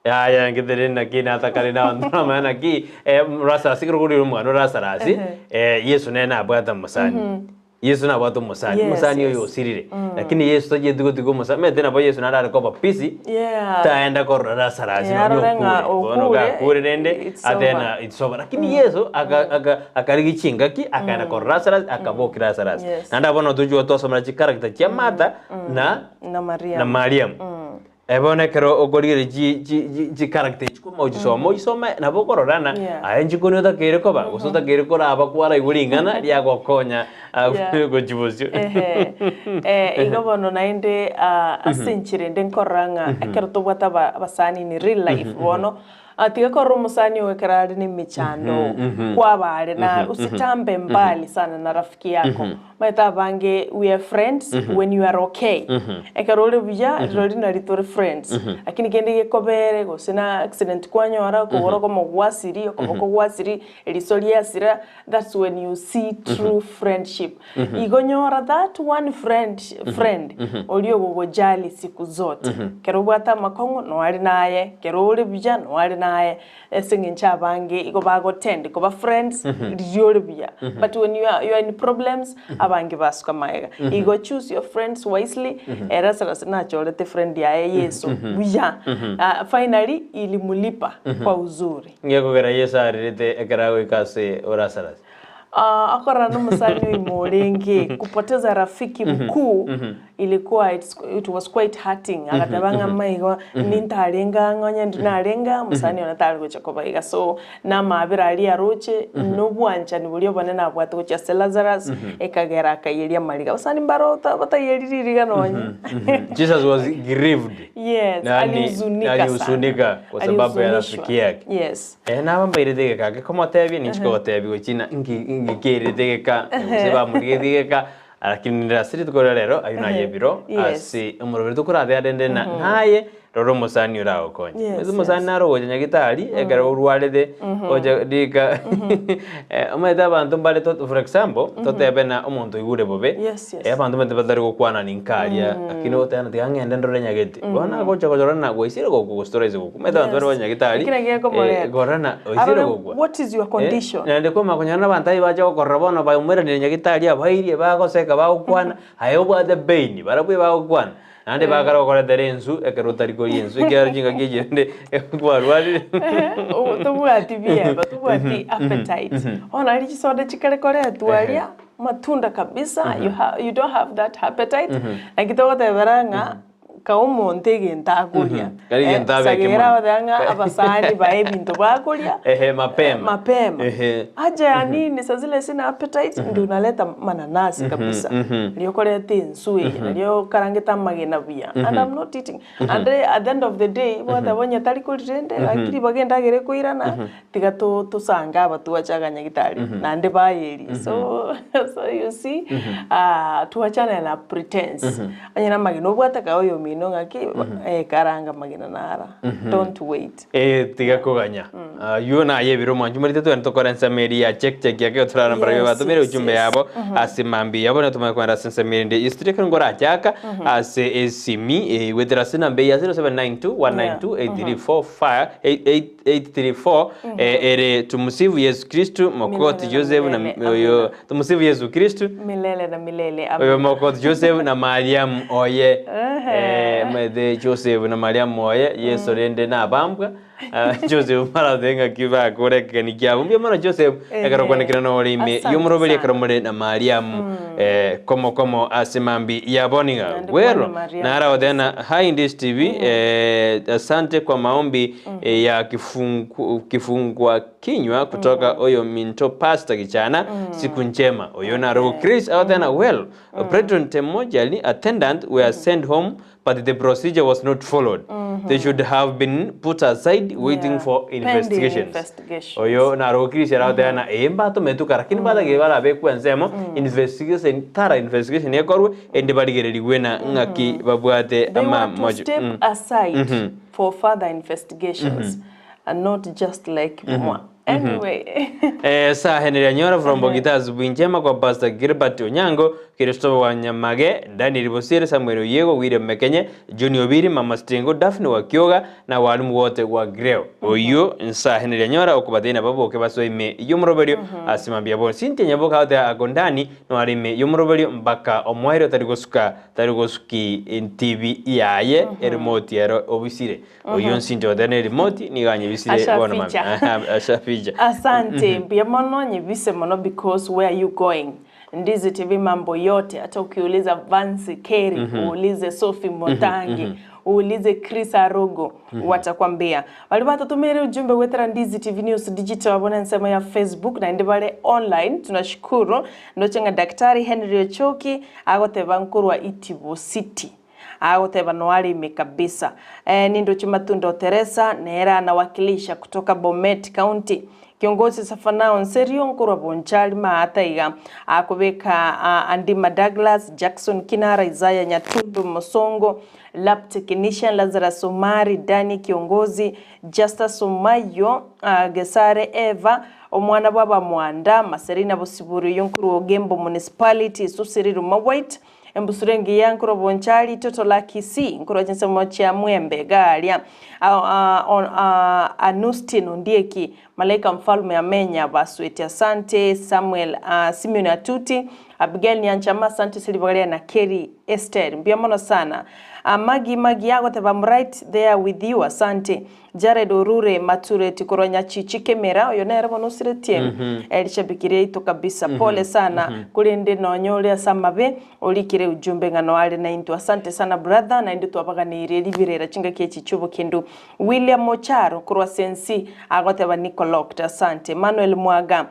Yaya ngetere naki natakare na abanto bamanye naki eh, Lazarus ekero okorire omogano o Lazarus, eh, Yeso nere nabwate omosani. Yeso nabwate omosani, Yes, omosani oyo yes. osirire. Lakini Yeso tachieti gotiga omosani, omanyete nabo Yeso nare are koba busy, Yeah. taenda korora Lazarus Yeah, nonye arore ng'a okure. Bono okure, gakure rende, it's atena over. it's over. Lakini Yeso aka- aka- akarigia chingaki, akaenda korora Lazarus, akabokia Lazarus. Yes. Naende abwo ntochia twasomera chicharacter chia Martha na Na Mariamu. na Mariamu. Bono ekero okorigereria chi- chi- chi- chicharacter echi korwa ochisoma ochisome nabo okorora ng'a Yeah. aye nchikoni otakeire koba gose otakeire koraba kwaraigwa ring'ana riagokonya Yeah. gochia bosio. Ehe. Eh, igo bono naende ah, ase enchera ende nkorora ng'a ekero tobwate aba- abasani in real life bono, ah, tiga korora omosani ogo ekero are na emechando kwaba are na usitambe mbali sana na rafiki yako. Omanyete abange we are friends when you are okay. Ekero ore buya rirorio nari tore friends. Lakini kende gekobere gose na accident kwanyora okogoro okomo gwasirie okoboko gwasirie eriso riasira that's when you see true friendship. Igo nyora that one friend friend oria ogogojali siku zote. Ekero obwate amakong'u noare naye, ekero ore buya noare naye. Ase eng'encho abange igo bagotend koba friends riria ore buya but when you are, you are in problems abange basuka magega. Igo choose your friends wisely eh, Lazarus nachorete friend yaye Yeso buya Ah, finally ilimulipa kwa uzuri. Ngekogera Yeso arerete ekero agoika ase o Lazarus. Ah, akorora nomosani oimo orenge kupoteza rafiki mkuu ilikuwa it was quite hurting agateba ng'a maigo nintarenge ang'e onye ndi narenge aa mosani one tari gocha koba iga so namabera aria aroche nobwanchani boria obonene abwate gochia ase Lazarus ekagera akaiyeria amariga abasani mbaro bataiyeria ririga nonye Jesus was grieved. Yes, Yaani, alihuzunika sana. alihuzunika kwa sababu ya Alihuzunishwa. rafiki yake. Yes. Eh, naba mbairete egeka gekomotebia ninchi kogotebia gochia nki nkerete egeka gose bamorigetie egeka lakini ndasire rituko ria rero ayio naye ebiro Yes. ase omoroberi tokorabe arende na naye. Rora omosani oragokonye. Yes, Ase omosani yes. naro ogocha nyagitari, ekero orwarete, ocha rika omanyete abanto mbare to for example, totebe na omonto oigure bobe, Yes, yes. abanto omanyete batari gokwanani nkaria, lakini ogoteba ng'a tiga ng'ende ndore nyagete. Bono agocha gochora na gwaisire gokwa gose toraise gokwa. Omanyete abanto bare Yes. ba nyagitari, Ekero gekomoreta. korora na oisire Arore gokwa. what is your condition? Naende kwamanya konyora na abanto aye bacha gokorora bono baumweranire nyagitari abairie bagoseka bagokwana, aye obwate pain, barabwo ebagokwana. Naende bakare gokoretera ensu ekero otari koria ensu, ekiagera chingaki echi rende kwarwarire. Tobwati bieba, tobwati appetite. Bono aria chisoda chikare koretwa aria, matunda kabisa, you ha you don't have that appetite, naki togotebera ng'a kae omonto egento akoria. Kare egento abeke Sagera mono. abateba ng'a abasani bae ebinto bakoria, Ehe, mapema. mapema. Ehe. Haja ya nini saa zile sina appetite, ndio unaleta mananasi kabisa. Riria okoreta ensu eye, nario okarangete amagena buya, and I'm not eating. And at the end of the day, gwateba onye tari koria rende, gaki ribaga endagera ekoirana, tiga to tosange aba twache aganyagitari, naende bayerie. So so you see, twachane na pretence. Onye na amagena obwate kae oyomino ng'aki, karanga amagena nara, don't wait. Ee, tiga koganya. Aywo naye ebiro mwanchi morite twende tokore ensemo eria ya check check ekero torara mbarabwo Yes, batomire yes, ujumbe yes. yabo ase mambia yabo nigo tomanye kogenda ase ensemo erinde history ekero ngorachaka ase esimi eh, goetera ase enamba eye ya 0792 192 8345 834 eh, ere tumusifu Yesu Kristo mokoti Milele na Joseph na milele, oyo amina. tumusifu Yesu Kristo Milele na milele, oyo amina. mokoti Joseph na Mariamu oye Ehe. eh, maete Joseph na Mariamu oye Yeso rende nabambwa Ah, Joseph marathe ng'aki bakore ekegeni kiabo mbuya mono Joseph ekero Ehe. okwanekera nore ime Asante y'omoroberi ekero sana. more na Mariamu eh, komo komo ase mambi yabo niga Naende gwero kwane Mariamu nara otena hi Indies TV eh, asante kwa maombi eh, ya kifungu, kifungua kinywa kutoka oyo minto pastor Gichana siku njema oyo naro Chris agotena well Brethren Temojali attendant were sent home but the procedure was not followed they should have been put aside waiting Yeah. for Pending investigations investigations. oyo naro Chris aragoteba na ee mbatometwe kara lakini batagire barabekwe ensemo investigation tara investigation ekorwe ende barigererigwe na ng'aki babwate They ama were to mojo step aside for further investigations and not just like mwa. Anyway. Eh, saa Henry Anyora from Bogita asubuhi njema kwa Pastor Gilbert Onyango, Christopher Wanyamage, Daniel Bosire, Samuel Oyego, William Mekenye, John Obiri, Mama Stingo, Daphne Wakioga na walimu wote wa Greo. Oyo nsa Henry Anyora okubathina baboke basoime yomoroberio asimambia bo. Cynthia Nyaboka ote akondani no arime yomoroberio mpaka omwaire otari gosuka tari gosuki TV yaye eremoti ero obisire. Oyo nsinto otene eremoti nigo anyebisire bono mami. Ashaficha. Ashaficha. Asante mbuya mono nyebise mono because where are you going? Ndizi TV mambo yote, hata ukiuliza Vance Kerry, uulize Sophie Motangi, uulize Chris Arogo watakwambia. Bali batutumire ujumbe wetera Ndizi TV News Digital abona nsemo ya Facebook na ndi bale online tunashukuru ndochenga Daktari Henry Ochoki agoteba nkurwa Itibo City agoteba noarime kabisa e, nindochi Matundo Teresa nera anawakilisha kutoka Bomet County kiongozi Safanao Nserio nkurwa Bonchari maata iga akubeka Andima Douglas Jackson Kinara Isaiah Nyatundu Mosongo lab technician Lazarus Omari Dani kiongozi Justus Omayo Gesare Eva omwana bwaba Mwanda Maserina Bosiburi yonkuru Ogembo Municipality Susiri White embusure ngiya nkuro bonchari toto la Kisii nkuro chinsemo chia mwembe garia Anustin Ondieki malaika mfalme amenya basweti asante Samuel Simeon Atuti Abigail Nyanchama asante Silvia na Kerry Esther mbia mono sana Magi Magi yago teba I'm right there with you asante Jared Orure Mature tikoronya chichi kemera oyo nere bono usiretie erishabikirie ito kabisa pole sana kulinde nonyore asamabe olikire ujumbe ng'ano ale na into asante sana brother na indi twabaganire libirera chinga kechi chubo kindu William Mocharo kurwa sensi agoteba Nicoloked asante Manuel Mwaga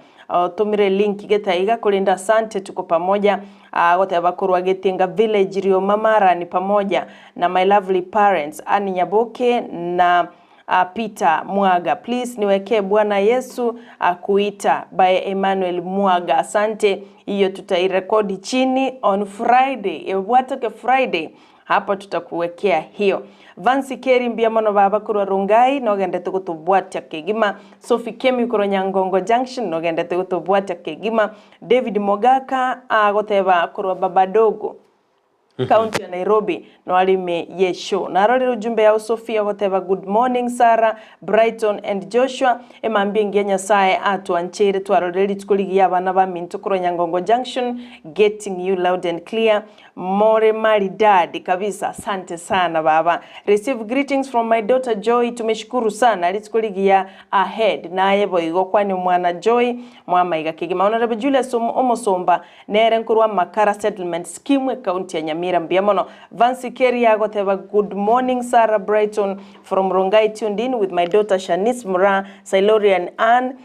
tumire link getaiga kulinda asante tuko pamoja agoteba kurwa Getinga village Rio Mamara ni pamoja na my lovely parents Ani Nyaboke na Peter Mwaga please niwekee Bwana Yesu akuita by Emmanuel Mwaga asante hiyo tutairekodi chini on Friday ebwatoke Friday Hapo tutakuwekea hiyo. Vansi Keri mbuya mono baba korwa Rongai nogendete gotobwatia kegima. Sophie Kemi korwa Nyangongo Junction nogendete gotobwatia kegima. David Mogaka agoteba korwa Babadogo County ya Nairobi noare ime ye show. Narorire ujumbe yao Sophie ogoteba good morning Sarah, Brighton and Joshua. Emambia engiya Nyasaye atwancheire twarorire rituko rigiya abana baminto korwa Nyangongo Junction getting you loud and clear. More maridadi kabisa asante sana baba. Receive greetings from my daughter Joy tumeshukuru sana rituko rigiya ahead naye boigo kwani omwana Joy mwamaiga kegima. Honorable Julius Omosomba nere nkorwa Makara Settlement Scheme ecounty ya Nyamira mbuya mono. Vancy Keria agoteba good morning Sarah Brighton from Rongai tuned in with my daughter Shanice Muraa, Silorian Ann,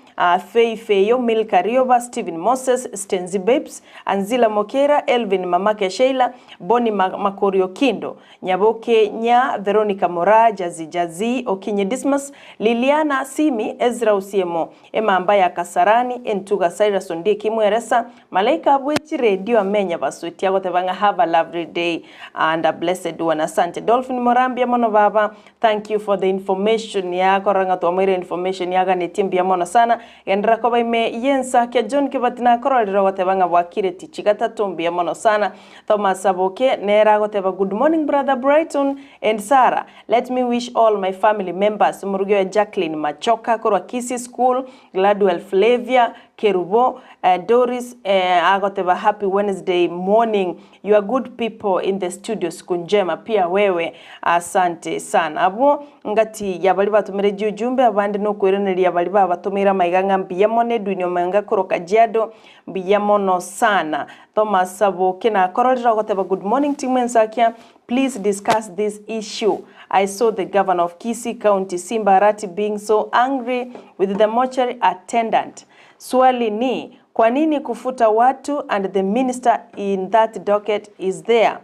Fei Feyo, Milka Rioba, Stephen Moses, Stenzi Babes, Anzila Mokera, Elvin Mamake Sheila, Bonny Makori Okindo, Nyaboke Nya, Veronica Moraa, Jazzy Jazzy, Okinyi Dismas, Liliana Simi, Ezra Osiemo, Emamba ya Kasarani, Entuga Cyrus Ondieki Mweresa, Malaika bwe chiredio amenya basweti agoteba ng'a have a lovely day and a blessed one. Asante Dolphin Moraa mbuya mono baba. Thank you for the information yakorora ng'a twamoire information yaganetie mbuya mono sana. Genderera koba ime y'ensa kia John Kibati nakororire ogoteba ng'a bwakire tichi gatato mbuya mono sana. Thomas Saboke nere agoteba good morning brother Brighton and Sarah. Let me wish all my family members omorugi oye Jacqueline Machoka korwa Kisii School, Gladwell Flavia, Kerubo, Doris agoteba happy Wednesday morning you are good people in the studio siku njema pia wewe asante sana. Abwo ngati ya baria batomire jiujumbe abande nokoiraneria baria babatomeire amaiga ng'a mbuya mono Edwin Omanga korwa Kajiado mbuya mono sana. Thomas Saboke nakororire ogoteba good morning team Ensakia please discuss this issue I saw the governor of Kisii County Simba Arati being so angry with the mortuary attendant. Swali ni kwa nini kufuta watu and the minister in that docket is there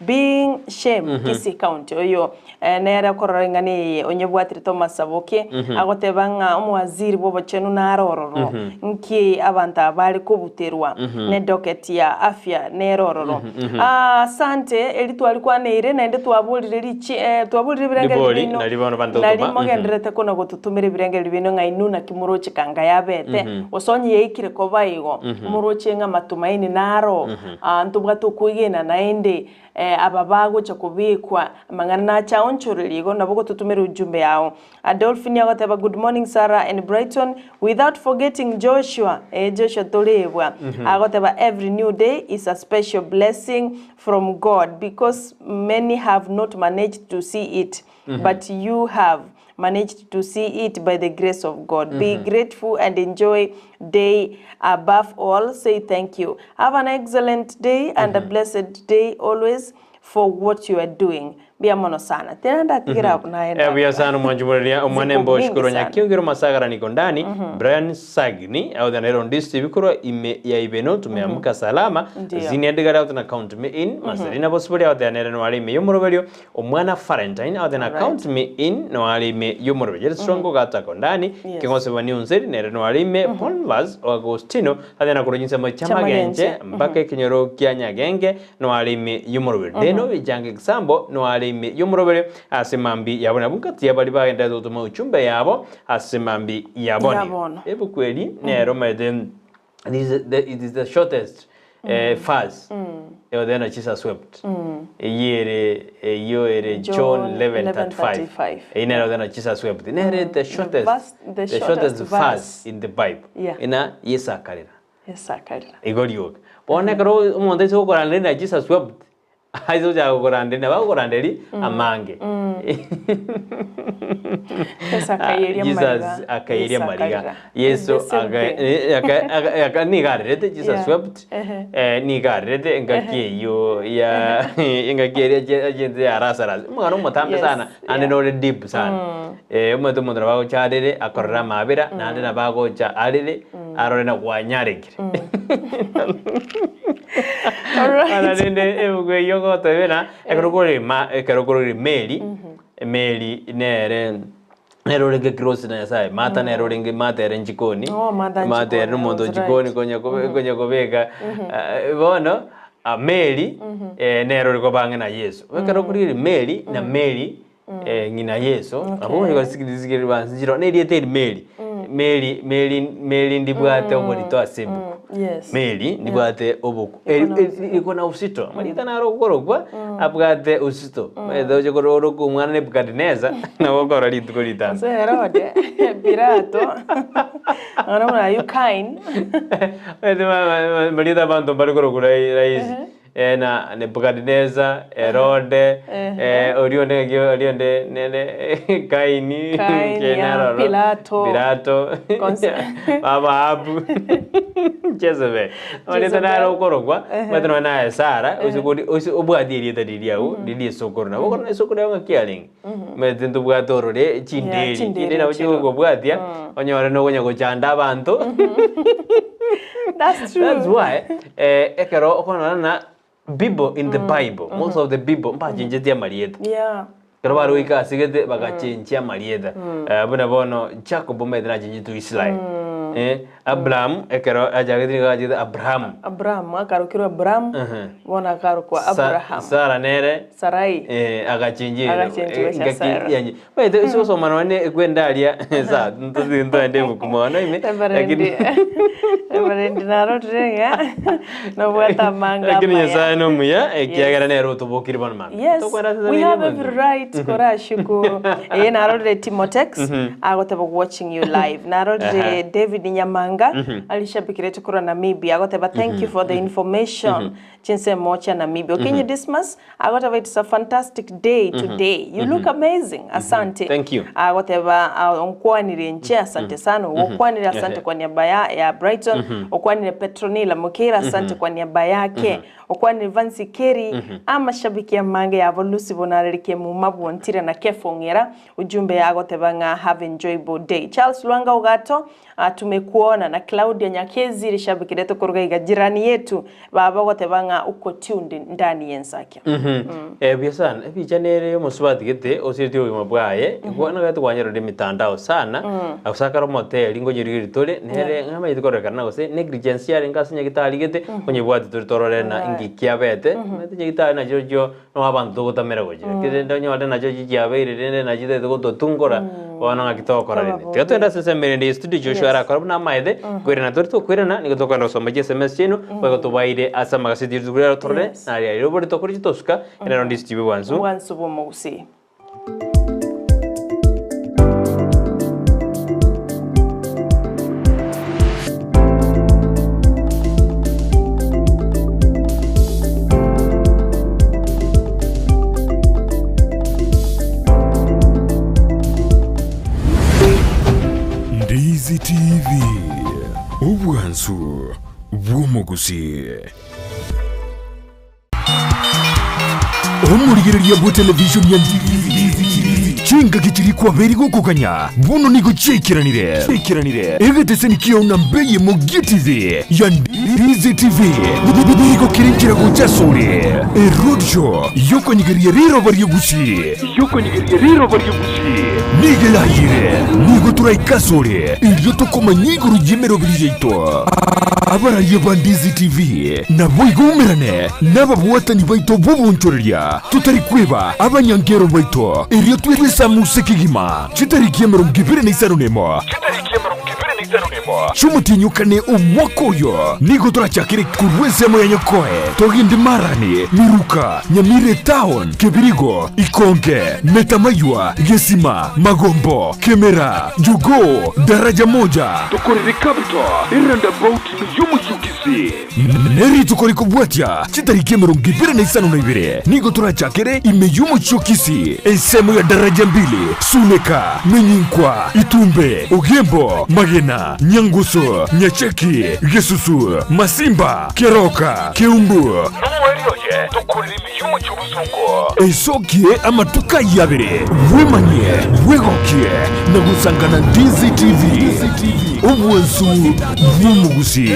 being shame Kisii County oyo nere okorora eng'ana eye onyebwatire Thomas Saboke agoteba ng'a omowaziri bw'obochenu naro ororo nki abanto aba bare kobuterwa ne docket ya afya nere ororo. Asante eri twarikwaneire naende twaborire richi twaborire ebirengererio Ribori, biaino nari bono banto nari gotoma. mogendererete kona gototomera ebirengererio biaino ng'a inwe naki moroche kanga yabete gose onye yaikire koba igo moroche ng'a matumaini naro ntobwate okwegena naende aba bagocha kobekwa amang'ana nache aonchorerie igo nabo gototomera ujumbe yao. Adolphine agoteba good morning Sarah and Brighton without forgetting Joshua eh Joshua torebwa agoteba every new day is a special blessing from God because many have not managed to see it but you have managed to see it by the grace of God. Be grateful and enjoy day above all. Say thank you. Have an excellent day and a blessed day always for what you are doing. Mbuya mono sana. Tena ndatigera abwo naye Buya sana mwanjumureria omwana Ziko emboshi mingi korwa sana. Nyakiongero Masagara niko ndani Brian Sagni au the Nairobi district korwa ime ya Ibeno tumeamka salama Ndio. Zini Edgar out na count me in Marcelina Bosibori out there nere nwari ime yomoroberio omwana Valentine out na count me in nwari ime yomoroberio Strongo gatako ndani Yes. Kingose wa Newseri nere nwari ime Ponvas Agostino out na koronyisa mo chamagenche Chamagenche. mpaka ekenyoro kia Nyagenge nwari ime yomoroberio Deno bijange kisambo nwari ime yomoroberio ase mambi yabo nabo nkati yabari bagenda gotoma uchumbe yabo ase mambi yaboni Yabono. ebuku eri nero maete this is the, it is the shortest verse mm. Jesus wept eyere eyo ere John John 11:35 11:35. ine ero Jesus wept nere the shortest verse- the the shortest shortest verse verse. in the Bible Yeah. ina Yesu akarera Yesu akarera. igo rioka bono ekero omonto aise gokoranderi na Jesus wept aise gochaka gokoranderi nabo agokoranderi amange Yesu akaiyeria Jesus mariga. akaiyeria Yesu mariga akarera. Yesu The same thing. niga arerete Jesus Yeah. wept Ehe. niga arerete engaki eywo ya engaki eria agente ya Lazarus omogano omotambe Yes, sana naende yeah. nore deep sana omanyete omonto nabo agocha arere akorere amabera naende nabo agocha arere arore na gwanyarekire Alright. Ana rende ebuku eywo ogotebia buna ekero korema ekero korora emeri emeri nere nere orenge close na Nyasaye Martha nere orenge Martha ere nchikoni Oh, Martha Martha ere nchikoni, omonto that's nchikoni right. konya kobe konya kobeka bono. Mary nere ore koba ang'e na Yeso. Ekero okorigereria Mary na Mary ng'ina Yeso, nabo okonyora na erieta eri Mary, Mary Mary Mary ndibwate oborito ase ebuku. Yes. Mary ndibwate oboku iko na usito amarieta naro okorokwa abwate usito omanyete oche korora oroke omwana Nebukadineza nabo okorora rituko ritambe. Gose Herode, Pilato, nonya buna ayio Kain. Omanyete amarieta abanto mbare korokwa rahisi na Nebukadineza, Herode, oria onde ng'aki oria onde nere Kaini, Kaini, Kaini yeah, aroro, Pilato. Pilato, Konse- baba Ahabu, Jezebel. Amarieta Jezebel. naro okorokwa, omanyete nonye naye Sara, ase kori ase obwati erieta riria agwo, riria esokoro. Nabo okorora esokoro yago ng'aki yarenge. Omanyete ntobwate orore chinderi, Yeah, chinderi chinderi nabo chiro. chigokobwatia, onyore nokonya gochanda abanto. That's true. That's why eh, ekero okonora na Bible in the Bible, most of the Bible mbachenchetie amarieta. Yeah. Ekero bare goika ase gete bagachenchia amarieta. Eh, buna bono Jacob omanyete nachenchetie Israel. Eh, Abraham ekero achagete nigo achagete Abrahamu. Abrahamu akarokirwe Abramu, bono akarokwa Abraham. Sara nere Sarai. eh, agachenchia Agachenchigwa engaki Sara. yanye. Omanyete ase ogosoma nonye ekwenda aria sa ntosi ntoende ebuku mono ime Reverend, lakini Reverend narorire ng'a nobwate amanga lakini amaya. Nyasaye nomuya ekiagera nere otobokire bono mambia. Yes, Tokwenda ase we have Nyasaye every right korashuku. Eye narorire Timotex agoteba watching you live. Narorire David Nyamanga alishabikirete korwa Namibia agoteba thank you for the information. Chinsemo chia Namibia. Okinyi Dismas agoteba it's a fantastic day today. You look amazing. Asante. Thank you. Agoteba ah, onkwanire inche asante sana. Ogokwanire asante kwa niaba ya, ya Brighton. Okwanire Petronila Mukira asante kwa niaba yake. Okwanire Vansi Keri amashabiki amange yabo Lucy Bonarerike Muma Bwontire na Kefo Ng'era ujumbe agoteba ng'a have enjoyable day. Charles Lwanga Ogato ah, tumekuona na Claudia Nyakezi rishabiki reto koruga iga jirani yetu baba ogoteba ng'a uko tuned ndani y'ensakia. Eh, buya sana ebicha nere omosubati gete osiretie obogima bwaye igo nagete kwanyerora emitandao sana agosakara omoteri ngonyerigeria tore nere ng'amaete kororekana gose negligence yarenge ase nyagitari gete onyebwati tore torore na inki kiabete omanyete nyagitari nachirochio Nabo abanto togotamera gochia, lakini rende onyore nachio chiabeire rende nachio chitagete gototungora, bono ng'aki togokora rende. Tiga togende ase ensemo erende ye studio Joshua Yes. arakore buna amaete, koirana tore tokoirana, nigo tokogenda gosoma chi sms chiaino, boigo tobaire ase amagaseti ye rituko riaro torore, Yes. naria riria oborito tokore chitosuka, ere rende ase chibe bwansu. Obwansu bw'omogusii. Ndizi TV, obwansu bw'omogusii. Omorigereria bwe television ya Chingaki chiria kwabeire gokoganya bono nigo chiaikeranire. Egeteseni kiao namba eyemo gie TV ya Ndizi TV nigo kere inchera gocha asore. Eroadshow yokonyegeria riroba ri'Egusii nigo erayire. Nigo toraike asore erio tokomanya igoro y'emeroberi yaito. Abararia ba Ndizi TV Naboigo umerane nababwatani baito b'obonchoreria, totari kweba abanyankero baito, erio twesamuse kegima chitariki 25 chi'omotienyi o kane omwaka oyo. Nigo torachakere korwa ensemo ya Nyakoe, togende Marani, Miruka, Nyamira Etown, Kebirigo, Ikonge, Metamaywa, Gesima, Magombo, Kemera, Jogoo, Daraja Moja, tokorere Capital, Eroundabout y'Omochie o Kisii. Ne rituko rikobwatia chitariki 25 nigo torachakere ime y'omochie o Kisii, ensemo ya Daraja Mbili, Suneka, Menyinkwa, Itumbe, Ogembo, Magena, Nyangusu, Nyacheki, Gesusu, Masimba, Keroka, Keumbu, Nomoerio oye tokorere ime y'omochie o Bosongo. Esokie amatuko ayio abere, bwemanyie, bwegokie, na gosangana DCTV, obwansu bw'omogusii.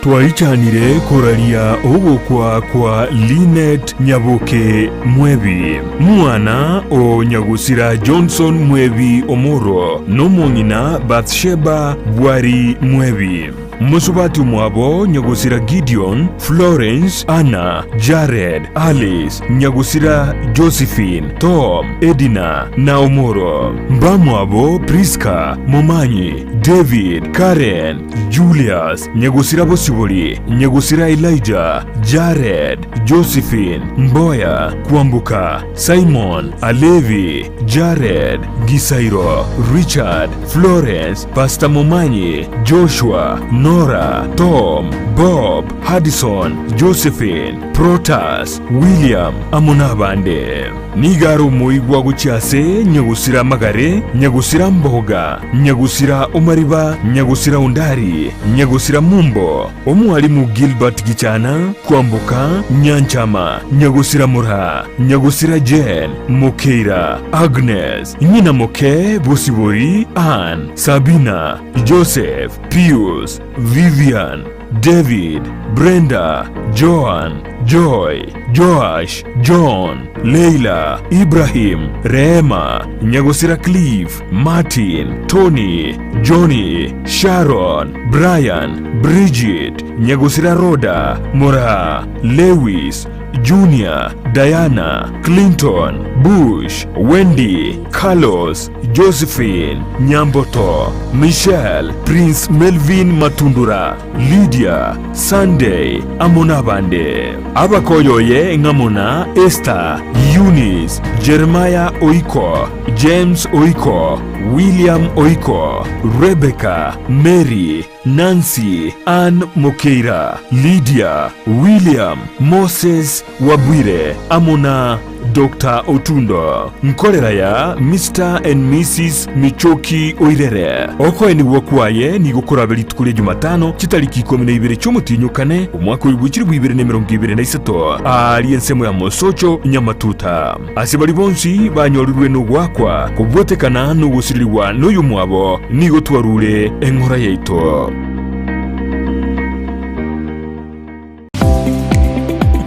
Twaichanire koraria ogokwa kwa Linet Nyaboke Mwebi, mwana o nyagusira Johnson Mwebi Omoro, nomong'ina Bathsheba Bwari Mwebi. Mosubati omwabo nyagusira Gideon, Florence, Anna, Jared, Alice, nyagusira Josephine, Tom, Edina, na Omoro. Mbamwabo Prisca, Momanyi, David, Karen, Julius, nyagusira Bosibori, nyagusira Elijah, Jared, Josephine, Mboya, Kwamboka, Simon, Alevi, Jared, Gisairo, Richard, Florence, Pastor Momanyi, Joshua, Nora, Tom, Bob, Hudson, Josephine, Protas, William, amo nabande. Nigo are omoigwa gochia ase nyagusira amagare, nyagusira mboga, nyagusira omariba, nyagusira ondari, nyagusira mumbo, omwalimu Gilbert Gichana, Kwamboka, Nyanchama, nyagusira Mura, nyagusira Jane, Mokeira, Agnes, ng'ina moke Bosibori, Ann, Sabina, Joseph, Pius, Vivian, David, Brenda, Joan, Joy, Joash, John, Leila, Ibrahim, Rehema, Nyagosira Cliff, Martin, Tony, Johnny, Sharon, Brian, Bridget, Nyagosira Rhoda, Moraa, Lewis, Junior, Diana, Clinton, Bush, Wendy, Carlos, Josephine, Nyamboto, Michelle, Prince Melvin Matundura, Lydia, Sunday, amo nabande. Abakoyoye ng'amo na Esther, Eunice, Jeremiah Oiko, James Oiko, William Oiko, Rebecca, Mary, Nancy, Ann Mokeira, Lydia, William, Moses Wabwire amo na Doctor Otundo. Nkorera ya Mister and Missus Michoki Oirere. Okoenigwa kwaye nigo korabe rituko ria Jumatano chitariki ikomi na ibere chi'omotienyi o kane omwaka oyo bw'echilifu bwa ibere na emerongo ebere na isato aaria ensemo ya Mosocho Nyamatuta. Ase baria bonsi banyorirwe nogoakwa kobwatekana nogosirerigwa noyomwabo, nigo twarure eng'ora yaito.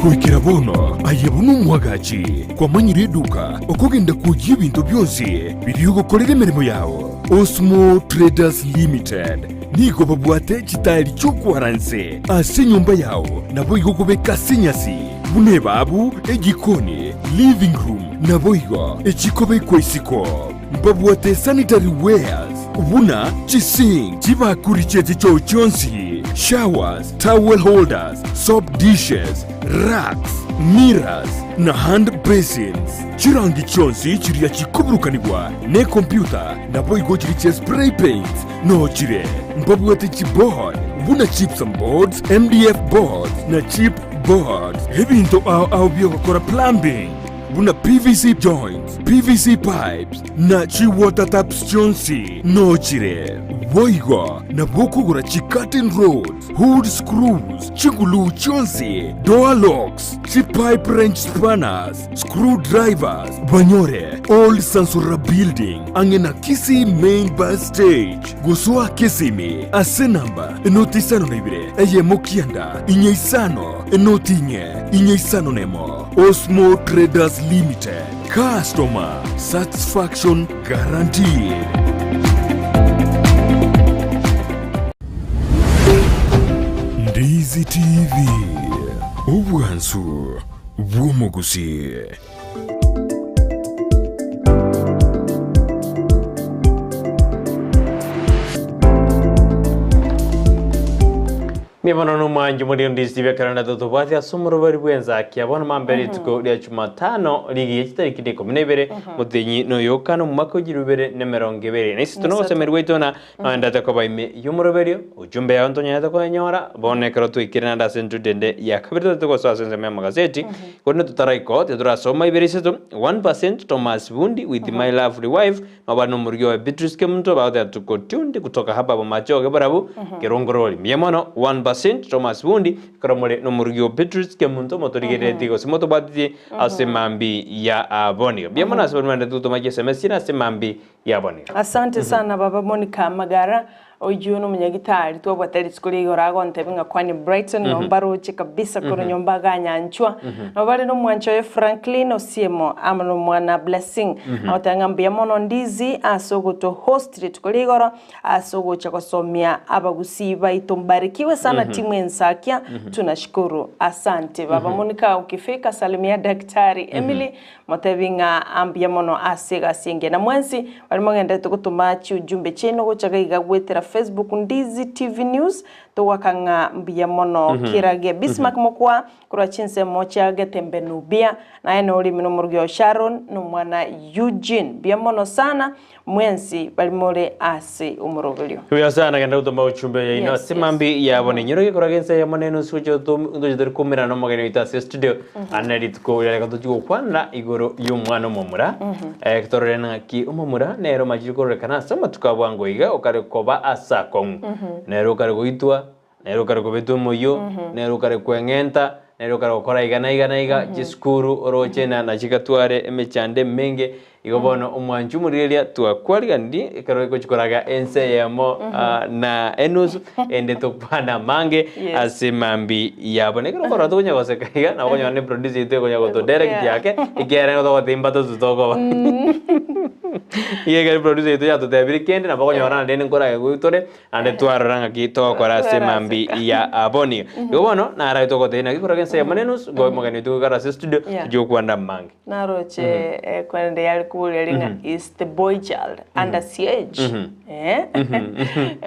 Goikera bono aye buna omwagachi kwamanyire eduka okogenda kwoyia ebinto bionsi biria ogokorera emeremo yao. Osmo Traders Limited nigo babwate chitaeri chi'okwaranse ase enyomba yao naboigo okobeka ase enyasi buna ebabu, ejikoni, living room naboigo echikobekwa isiko. Mbabwate sanitary wares buna chisink, chibakuri chie chichoo chionsi, showers, towel holders, soap dishes, racks, mirrors, na hand basins. Chirangi chionsi chiria chikoburukanigwa nekompyuta naboigo chiria chia spray paints noo chire. Mbabwate chiboard buna gypsum boards, MDF boards na chip boards. Ebinto ao ao biogokora plumbing buna PVC joints, PVC pipes na chi water taps chionsi noo chire. Boigo nabo okogora chi curtain rods, hood screws, chiguluu chionsi, door locks, chi pipe wrench spanners, screw drivers, banyore Old Sansura Building ang'e na Kisii Main Bus Stage. Gosoa Kisimi ase namba enoti isano na ibere eyemo kianda inye isano enoti inye inye isano nemo. Osmo Traders Limited, customer satisfaction guaranteed. Ndizi TV, obwansu bw'omogusii. Mbuya mono nomwanchi moria onde TV ekero na totobwate ase omorobari bw'ensakia bono mambia rituko ria Jumatano rigiya chitariki ikomi na ibere motenyi noyokana omwaka o 2020 na ise tonogosemerwa gwaito na noendete koba ime y'omoroberio ujumbe yao ntonyarete koyenyora bono ekero twaikire naende ase entudo ende ya kabere totete gosoa ase ensemo y'amagazeti korende totaraika titorasoma ibere isato 1% Thomas Bundi with my lovely wife Noba nomorugi oye Beatrice Kemunto bagoteba tuko tuned kutoka hapa Bomachoge barabwo Kerongorori. Mbuya mono 1% Thomas Bundi ekero more nomorugi o Beatrice Kemunto motorigereretie gose motobwatitie ase mambi ya aboniga. Mbuya mono ase baria barendete gotoma chiSMS chiria ase mambi ya aboniga. Asante sana baba Monica Magara. Oyio nomonyagitari twabwate rituko ria igoro agontebia ng'a kwani Brighton noo mbaroche kabisa korwa nyomba aganyanchwa. Nabo bare nomwancha oye Franklin Osiemo amo nomwana Blessing. Agoteba ng'a mbuya mono Ndizi ase ogoto host rituko ria igoro ase ogocha gosomia abagusii baito. Mbarikiwe sana timu Ensakia tunashukuru. Asante baba Monica ukifika salimia daktari Emily Motebi ng'a ambuya mono ase egasi engiya. Na mwensi baria mogenderete gotoma chiujumbe chiaino gocha gaiga goetera Facebook Ndizi TV News, togoaka ng'a mbuya mono kirage. Bismarck Mokwa korwa chinsemo chia Getembe Nubia, naye norimi nomorugi oo Sharon na omwana Eugene. Mbuya mono sana mwensi baria more ase omoroberio. Mbuya sana genda gotoma ujumbe yaino ase mambi yabo ninyoroge korwa ense eyemo na enusu gocha ntoche tori koumerana na omogeni oito ase estudio ane rituko riria reka tochie gokwanera igoro y'omwana omomura. Torore ng'aki omomura nere omachire kororekana ase amatuko a bwango iga okare koba ase akong'u. Nere okare goitwa, nere okare kobetwa omoyio, nere okare kweng'enta, nere okare gokora iga na iga na iga, chisukuru oroche na na chigatware emechando emenge, igo bono omwanchi omorigereria twakwariganirie ekero egochi koraga ense eyemo na enusu, ende tokwane amange Yes. ase mambi yabo. Na ekero okorora tokonya goseka iga, nabo okonyora ne producer yaito ekonya gotodirect ake, ekiagera nigo togoteba mbatotu tokoba. Iga ekero producer yaito yatotebirie kende, nabo okonyora naende nkorage goitore, Naende twarora ng'aki togokora ase mambi ya aboni. Igo bono narae togotebia naki korwa ense eyemo na enusu, ngoe omogeni oito goikara ase estudio, Yeah. tochie gokwana amange. Naroche korende yare koboria ring'a is the boy child under siege? Eh?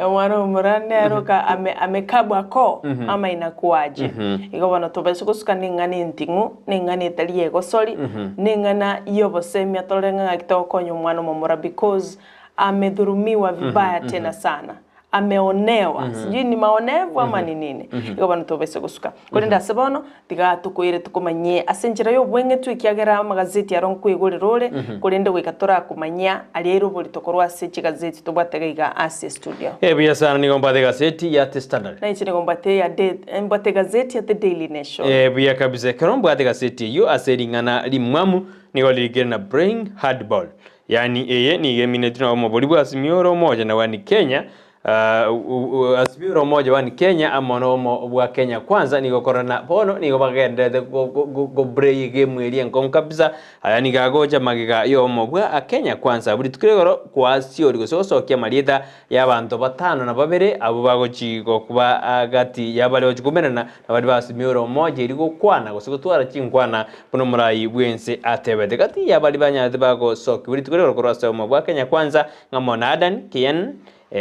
Omwana omomura nere oka ame amekabwa ko ama inakuaje? Igo bono tobaisa gosuka neng'ana enting'u, neng'ana etari egosori, neng'ana yobosemia torore ng'a ng'aki togokonya omwana omomura because Amedhurumiwa vibaya tena sana, ameonewa, sijui ni maonevu ama ni nini. Igo bono tobaisa gosuka. Korende ase bono, tiga tokoire tokomanyie ase enchera y'obweng'etu ekiagera amagazeti aro nkoigorera ore, korende goika torakomanyia aria aire oborito korwa ase chigazeti tobwate iga iga ase estudio. Ebuya sana nigo mbwate egazeti ya The Standard. Nainche nigo mbwate ya The, mbwate egazeti ya The Daily Nation. Ebuya kabisa ekero mbwate egazeti eyio ase ring'ana rimwamu nigo ririkire na Brain Hardball. Yaani eye nigo emineti na omobori bwa Azimio la Umoja na One Kenya, Azimio la Umoja One Kenya amo na omo bwa Kenya Kwanza nigo korana bono nigo bagenderete go play egame eria enkong'u kabisa. Aya nigo agocha magega ya omo bwa Kenya Kwanza buna rituko rigoro kwasiori gose gosokia amarieta ya abanto batano na babere abwo bagochi gokuba gati ya baria bagochi koumerana na baria ba Azimio la Umoja erio gokwana gose gotwara chinkwana Buna omorai bw'ense atebete, gati y'abaria banyarete bagosokigwa rituko rigoro korwa ase obomo bwa Kenya Kwanza, ng'amo na Adan Kian,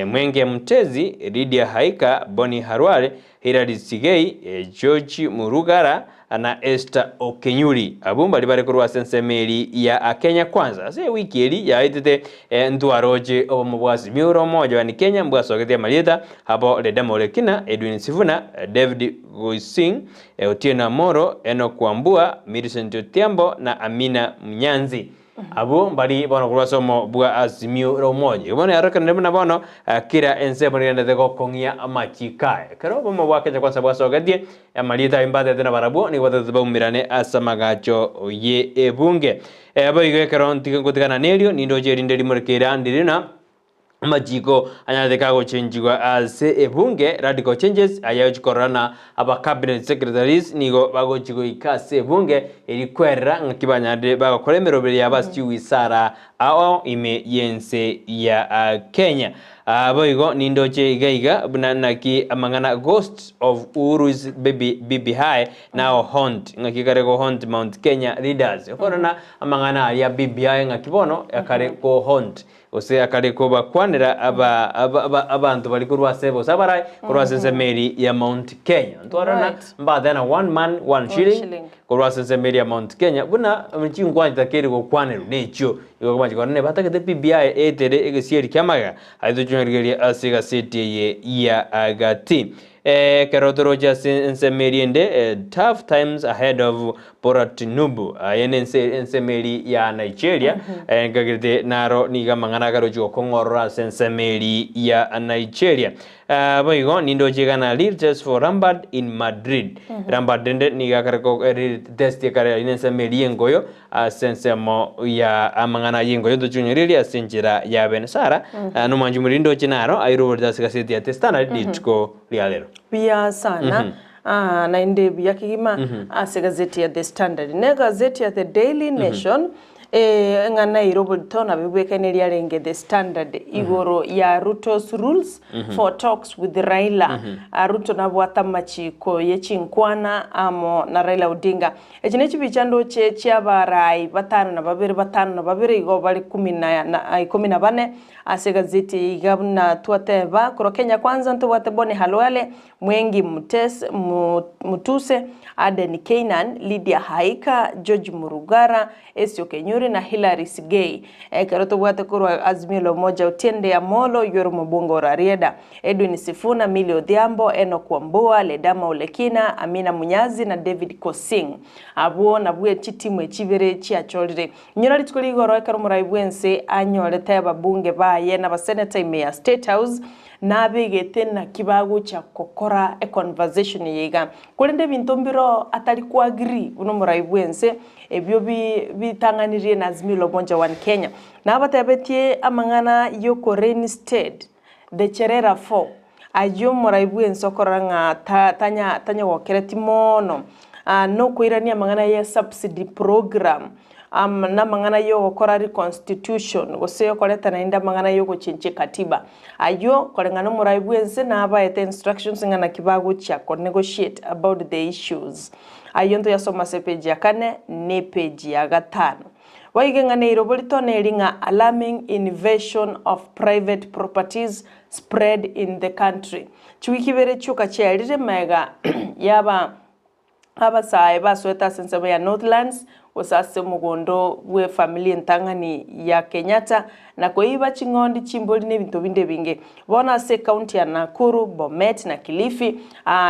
Mwenge Mutezi, Lydia Haika, Boni Harware, Hillary Sigei, George Murugara na Esther Okenyuri. Abwo mbaria bare korwa ase ensemo eria ya Kenya Kwanza. Ase ewiki eria yaetete ntwaroche obomo bwa Azimio la Umoja One Kenya mbwasogetie amarieta abo Ledama Olekina, Edwin Sifuna, David Goising, Otieno Amolo, Enock Wambua, Millicent Otiambo na Amina Mnyanzi. Abwo mbari bono korwa ase omo bwa Azimio la Umoja. Igo bono yarorekanire buna bono kera ensemo nigenderete gokong'ia amachiko aya. Ekero obomo bwa Kenya Kwanza bwasogetie, amarieta ayio mbatete nabarabwo nigo batagete baumerane ase amagacho ye ebunge. Boigo ekero ntiga ngotigana nerio, nindoche erinde rimoreke rande rina, Amachiko anyarete kagochenchigwa ase ebunge, radical changes, aya ochi korora na aba cabinet secretaries nigo bagochi goika ase ebunge eri kwerera ng'aki banyarire bagokora emeroberi yabo ase chiwisara ao ime y'ense ya Kenya. Boigo nindoche iga iga buna naki amang'ana ghosts of Uhuru's baby BBI now haunt ng'aki kare go haunt Mount Kenya leaders. Okorora amang'ana aria BBI ng'aki bono akare go haunt Gose akare kobakwanera aba aba abanto baria korwa ase gose abarai korwa ase ensemo eria ya Mount Kenya. Ntwarora Right. mbate na one man one shilling shilling. korwa ase ensemo eria ya Mount Kenya buna chinkwana chitakeire gokwanerwa nechio. Igo okomancha korora nebatagete BBI eetere egesieri kia magega aye tochionerigereria ase egaseti eye ya gati. Ekero toroche ase ensemo eria ende, Tough times ahead of Bola Tinubu, aye nense ensemo eri ya Nigeria, nkagerete naro nigo amang'ana agarochie gokong'orora ase ensemo eri ya Nigeria. Boigo nindoche iga na Real test for Lampard in Madrid. Lampard rende nigo akare ko real test ekare aria nensemo eri y'engoyo ase ensemo ya amang'ana y'engoyo ntochionyererie ase enchera ya bene. Sarah, nomwanchi omoriri ndoche naro airoborete ase gaseti ya The Standard rituko ria rero. Buya sana naende buya kegima ase egazeti ya The Standard. Na egazeti ya The Daily Nation eng'ana eire oborito nabo ebwekaine riarenge The Standard igoro ya Ruto's rules for talks with Raila. Ruto nabwate amachiko ye chinkwana amo na Raila Odinga. Echi nechibicha ndoche chi'abarai batano na babere batano na babere igo bare kumi na ikomi na bane ase egazeti eye iga buna twateba korwa Kenya Kwanza ntobwate Boni Halwale, Mwengi Mutese, Mutuse, Aden Keynan, Lydia Haika, George Murugara, Esio Kenyuri na Hillary Sigei. Ekero tobwate korwa Azimio la Umoja Otiende Amolo, oyio ore omobunge o Rarieda, Edwin Sifuna, Millie Odhiambo, Enock Wambua, Ledama Olekina, Amina Munyazi na David Kosing. Abwo nabwo chitimu echi ibere chiachorire. Inyora rituko rigoro ekero omorai bw'ense anyorete ababunge baye na abaseneta ime ya State House, nabegete naki bagocha gokora econversation eye iga. Korende ebinto mbiroo atari koagree buna omorai bw'ense, ebio bi bitang'anirie na Azimio la Umoja One Kenya. Nabatebetie amang'ana y'okoreinstate The Cherera Four, ayio omorai bw'ense okorora ng'a ta tanya tanyogokereti mono, nokoirania amang'ana ye subsidy program, namang'ana y'ogokora reconstitution, gose okoreta naende amang'ana y'ogochenchia ekatiba. Ayio koreng'ana omorai bw'ense nabaete instructions ng'a naki bagochia ko negotiate about the issues. Ayio ntoyasoma ase epage ya kane na epage ya gatano. Boigo eng'ana eirobo ritone eri ng'a alarming invasion of private properties spread in the country. Chiwiki ibere chioka chiarire magega yaba abasae basoete ase ensemo ya Northlands gose ase omogondo bw'efamiri entang'ani ya Kenyatta na koiba ching'ondi, chimbori na ebinto binde ebinge. Bono ase ecounty ya Nakuru, Bomet na Kilifi,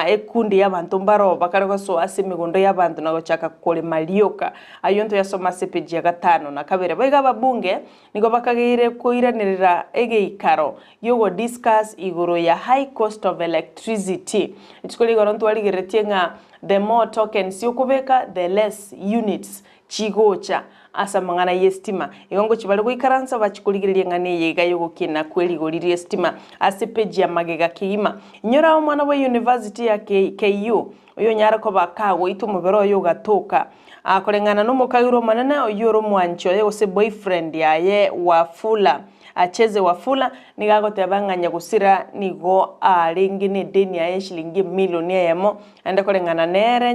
ekundi y'abanto mbaro bakare gosoa ase emegondo y'abanto na gochaka korema rioka. Ayio ntoyasome ase epeji ya gatano na kabere. Boigo ababunge nigo bakageire koiranerera egeikaro gi'ogodiscuss igoro ya high cost of electricity. Rituko rigoro ntwarigereretie ng'a the more tokens okobeka the less units chigocha ase amang'ana y'esitima. Igo ngochia bare goikaransa bachie korigereria eng'ana eye iga y'ogokina kwe rigori ri'esitima ase peji ya magega kegima. Inyora omwana bwe university ya KU oyonyare koba kagoitwa omobere oye ogatoka. Koreng'ana nomokagera omonene oyio ore omwanchi oye gose boyfriend yaye Wafula Acheze Wafula nigo agoteba ng'a nyagusira nigo arenge nedeni yaye eshilingi emilioni eyemo Naende koreng'ana nere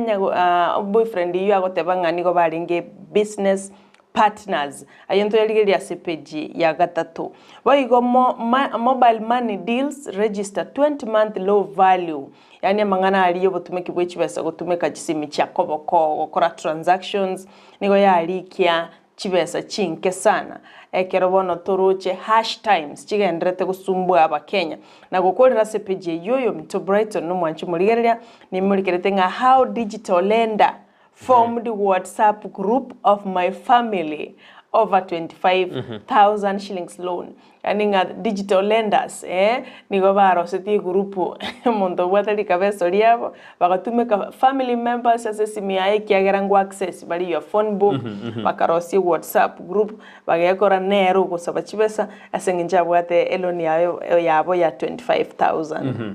boyfriend eyio agoteba ng'a nigo barenge business partners. Ayio ntoyarigererie ase page ya gatato. Boigo mo mobile money deals register 20 month low value, yaani amang'ana aria yobotumeki bwe chibesa gotumeka chisimi chia koboko gokora transactions nigo yarikia chibesa chinke sana, ekero bono toroche harsh times chigendererete gosumbua abakenya. Na gokorera ase page eyio oyominto Brighton nomwanchi omorigereria, nimorikerete ng'a how digital lender formed WhatsApp group of my family over 25,000 shillings loan. Yaani ng'a digital lenders eh, nigo barosetie egurupu omonto obwate rikabeso riabo, bagatumeka family members ase esimi yaye ekiagera ngo access bare your phone book, bakarosia ewhatsapp group, bagekora nere ogosaba chibesa ase eng'encho abwate eloan yaye yabo ya 25,000.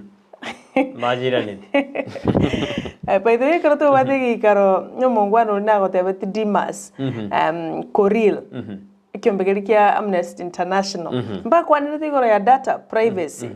Mbachiraneti. By the way ekero tobwate egeikaro omongwana oria nagotebetie Dimas, Korir. Ekiombe keria kia Amnesty International mbakwanerete igoro ya data privacy,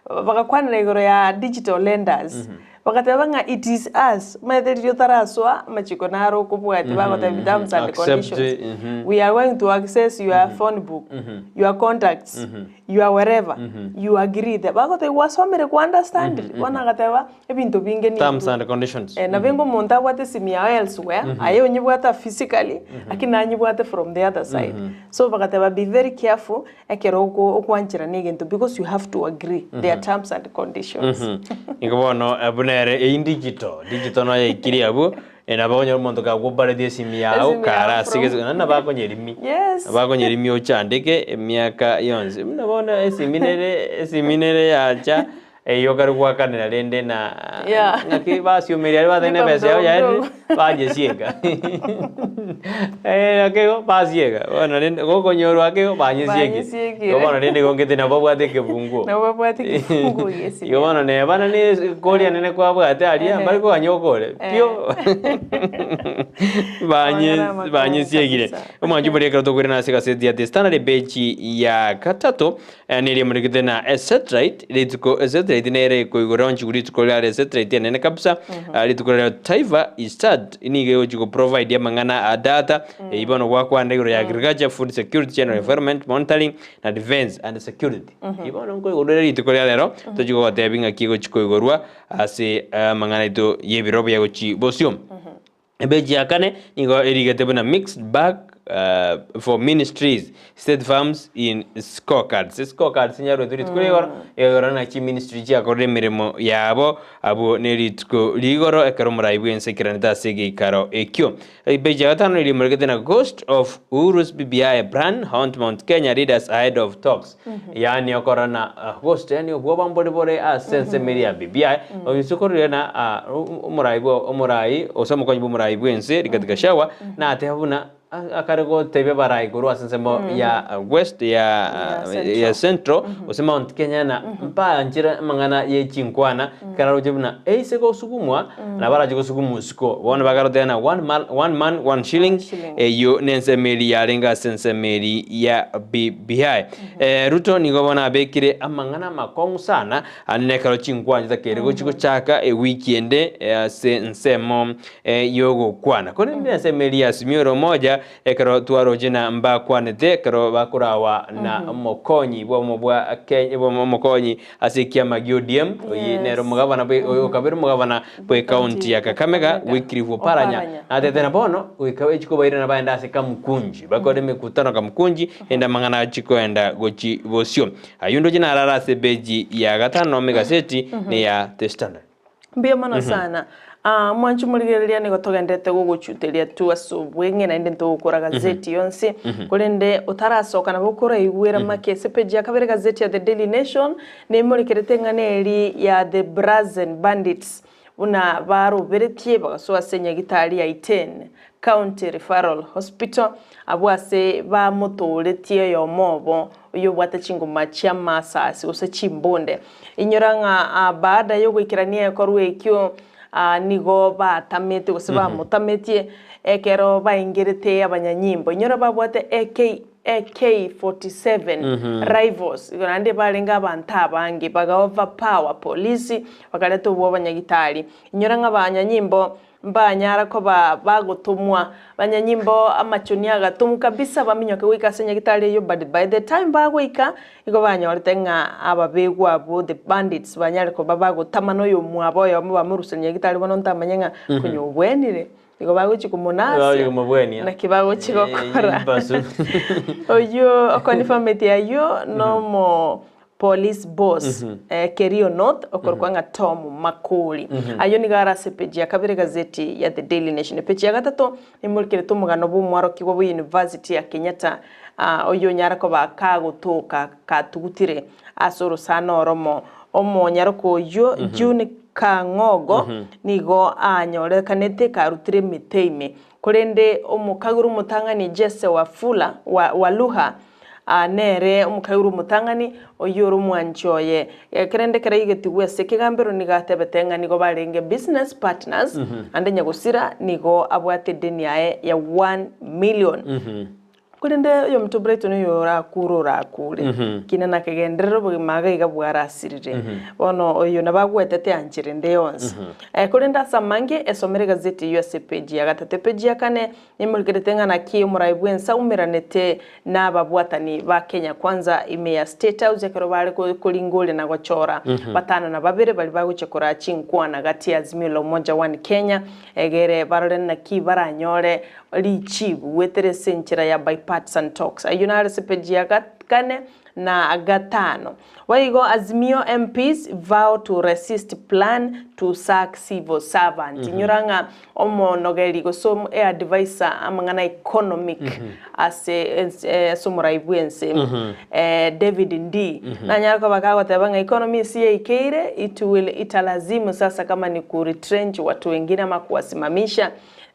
bagakwanera igoro ya digital lenders. Bagateba ng'a it is us, omanyete riria otarasoa amachiko naro okobwatia bagotebia terms and Accept, conditions. We are going to access your phone book, your contacts, your wherever, you agree there. Bagotebia gwasomire kwa understandire, bono agateba ebinto binge Terms nintwe. and conditions. Eh, nabo ingo omonto abwate esimi yao elsewhere, aye onyebwate physically, lakini nanyebwate from the other side. So bagateba be very careful Ekero okwancherana egento because you have to agree their terms and conditions. Nigo bono buna ere eyio digital, digital noyo yaikire abwo, nabo okonyora omonto kagobaretie esimi yao Esimi yao kare ase from gese naende nabo akonyerimia, Yes. nabo akonyerimia ochandeke emiaka yonsi. Buna bono esimi nere esimi nere yacha eyio okare goakanera rende na Yeah. ng'aki basiomeria aria batari na Lipa ebesa yao mdogo yaerire mdogo. banyesieka ake igo basieka bono rende gokonyorwa ake igo banyesiekire. Banyesiekire. Igo bono rende igo ngete nabo babwate ekefunguo. Nabo babwate ekefunguo gie esimi Igo bono neba na ne koria nene kwabwate aria Ehe. mbari koganya okore pio banye Amang'ana amakong'u banyesiekire. kabisa. Omwanchi omoria ekero tokoirana ase egaseti ya The Standard epeji ya gatato Neri emorikete na esetraiti, rituko esetraiti nere ekoigora onchigu rituko riare esetraiti enene kabisa. Ah, rituko riare Taifa Istad nigo egochi go provide amang'ana a data eyio bono gwakwanire igoro ya agriculture, food security, general environment monitoring na defence and security. Eyio bono nkoigorwa ere rituko ria rero tochi gogotebia ng'aki egochi koigorwa ase amang'ana aito y'ebirobo biagochi bosio. Epeji ya kane nigo erigete buna mixed bag for ministries, state farms in scorecards. Scorecards nyaruetwe rituko ria igoro, igoro na chiministry chiakorire emeremo yabo abwo ne rituko rigoro ekero omorai bwense aikeranete ase egeikaro ekio. Epeji ya gatano nigo imoregete na ghost of Uhuru's BBI plan haunt Mount Kenya leaders ahead of talks. Yaani okorora na ghost yaani obwoba mbore bore ase ensemo eria ya BBI, oise korora na omorai bwa omorai gose omokonyi bwa omorai bwense Rigathi Gachagua nateba buna akare gotebia abarai korwa ase ensemo ya west ya ya central gose Mount Kenya na mbaanchera amang'ana ye chinkwana ekero aroche buna eise gosugumwa nabo arache gosugumwa isiko bono bakaroteba na one man one man one shilling eyio nensemo eria yarenge ase ensemo eria ya BBI. Ruto nigo bono abekire amang'ana amakong'u sana ande nekero chinkwana chitakeire gochi gochaka ewiki ende ase ensemo yogokwana. Korende ensemo eria ya Azimio la Umoja ekero twaroche na mbakwanete ekero bakorawa na omokonyi bw'obomo bwa Kenya omokonyi ase ekiama gia ODM oyi nere omogabana bwe oyo okabere omogabana bwe county ya Kakamega Wycliffe Oparanya natete na bono goika echi kobairana baende ase Kamukunji bakore emekutano Kamukunji ende amang'ana achi koenda gochi bosio. Ayio ndoche narare ase epeji ya gatano ime egaseti neya The Standard. Mbuya mono sana. Ah, mwanche omorigereria nigo togenderete gogochuteria tu ase obweng'e naende ntogokora gazeti yonsi korende otarasoka nabo okoraigwera make ase page ya kabere gazeti ya The Daily Nation nemorekerete eng'ana eri ya The Brazen Bandits buna baroberetie bagasoa ase nyagitari ya Iten County Referral Hospital abwo ase bamotoretie oyomo obo oyobwate chinguma chi'amasasi gose chimbunde. Inyora ng'a baada y'ogoikerania egekorwa ekio nigo batamete gose bamotametie ekero baingerete abanyanyimbo. Inyora babwate AK AK-47 rifles, igo naende barenge abanto abange, baga overpower polisi, bakareta obwoba abanyagitari. Inyora ng'a abanyanyimbo Mbanyara koba bagotomwa banyanyimbo amachoni agatomwa kabisa baminyoke goika ase nyagitari eyio but by the time bagoika igo banyorete ng'a ababegwa abwo the bandits banyare koba bagotama na oyomwabo oyomo bamoruseria nyagitari bono ntamanye ng'a konya obwenire igo bagochia Bagochia komonasia komobwenia. naki bagochia gokora Mbasu. oyio okonifameti ayio nomo Police boss Kerio North okorokwa ng'a Tom Makori. Ayio nigo are ase epeji ya kabere egazeti ya The Daily Nation. Epeji ya gatato nimorikerete omogano bw'omwarokigwa bwe University ya Kenyatta oyio onyare koba kagotoka katugutire ase orosana oromo. Omonyaroka oyio June Kang'ogo nigo anyorekanete karutire emete ime. Korende omokagera omotang'ani Jesse Wafula Waluha Aa nere omokaigwa omotang'ani, oyio ore omwanchi oye. Kerende ekero aigetigwe ase ekegambero nigo atebete ng'a nigo barenge business partners, ande nyagosira nigo abwate edeni yaye ya 1 million. Korende oyominto Brighton oyo orakure orakure, kina nakegenderere obogima iga iga bwarasirire. Bono oyo nabo agwetete anchera ende yonsi. Korende ase amange, esomere egazeti eyio ase epeji ya gatato. Epeji ya kane nimorikerete ng'a naki omorai bw'ense aumeranete nababwatani ba Kenya Kwanza ime ya State House ekero bare koringoria na gochora batano na babere baria bagochia koraa chinkwana gati ya Azimio la Umoja One Kenya egere barore naki baranyore richibu goetera ase enchera ya bipartisan talks. Ayio nare ase epeji ya kane na gatano. Boigo Azimio MPs vow to resist plan to sack civil servant. Inyora ng'a omonogeri gose eadvisor amang'ana economic ase ase omorai bw'ense David Ndii nanyare koba kagoteba ng'a economy ase yaikeire it will italazimu sasa kama ni ku retrench watu wengine ama kuwasimamisha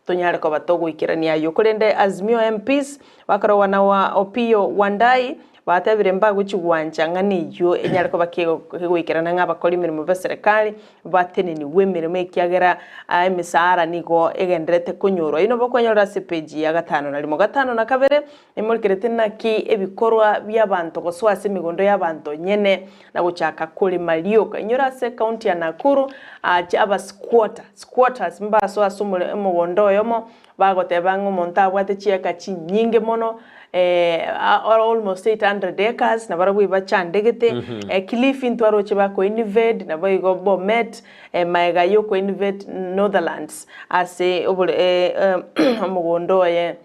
tonyare koba togoikerania ayio. Korende Azimio MPs bakarogwa na Opiyo Wandayi Batebire mbagochia gwancha ng'a neyio enyare koba kegoikerana ng'a abakori emeremo b'eserekari batenenigwe emeremo ekiagera emesaara nigo egendererete konyorwa. Oyio nabo okwenyorera ase epeji ya gatano na rimo. Gatano na kabere, nimorikerete naki ebikorwa bi'abanto gosoa ase emegondo y'abanto nyene na gochaka korema rioka. Inyora ase ekaunti ya Nakuru, aba squatter, squatters mbasoe ase omogondo oyomo Bagoteba ng'a omonto abwate chieka chinyinge mono, almost 800 acres, nabarabwo ebachandegete. Kilifi ntwaroche bakoinvade, naboigo Bomet, magega yokoinvade Northlands ase obore omogondo oye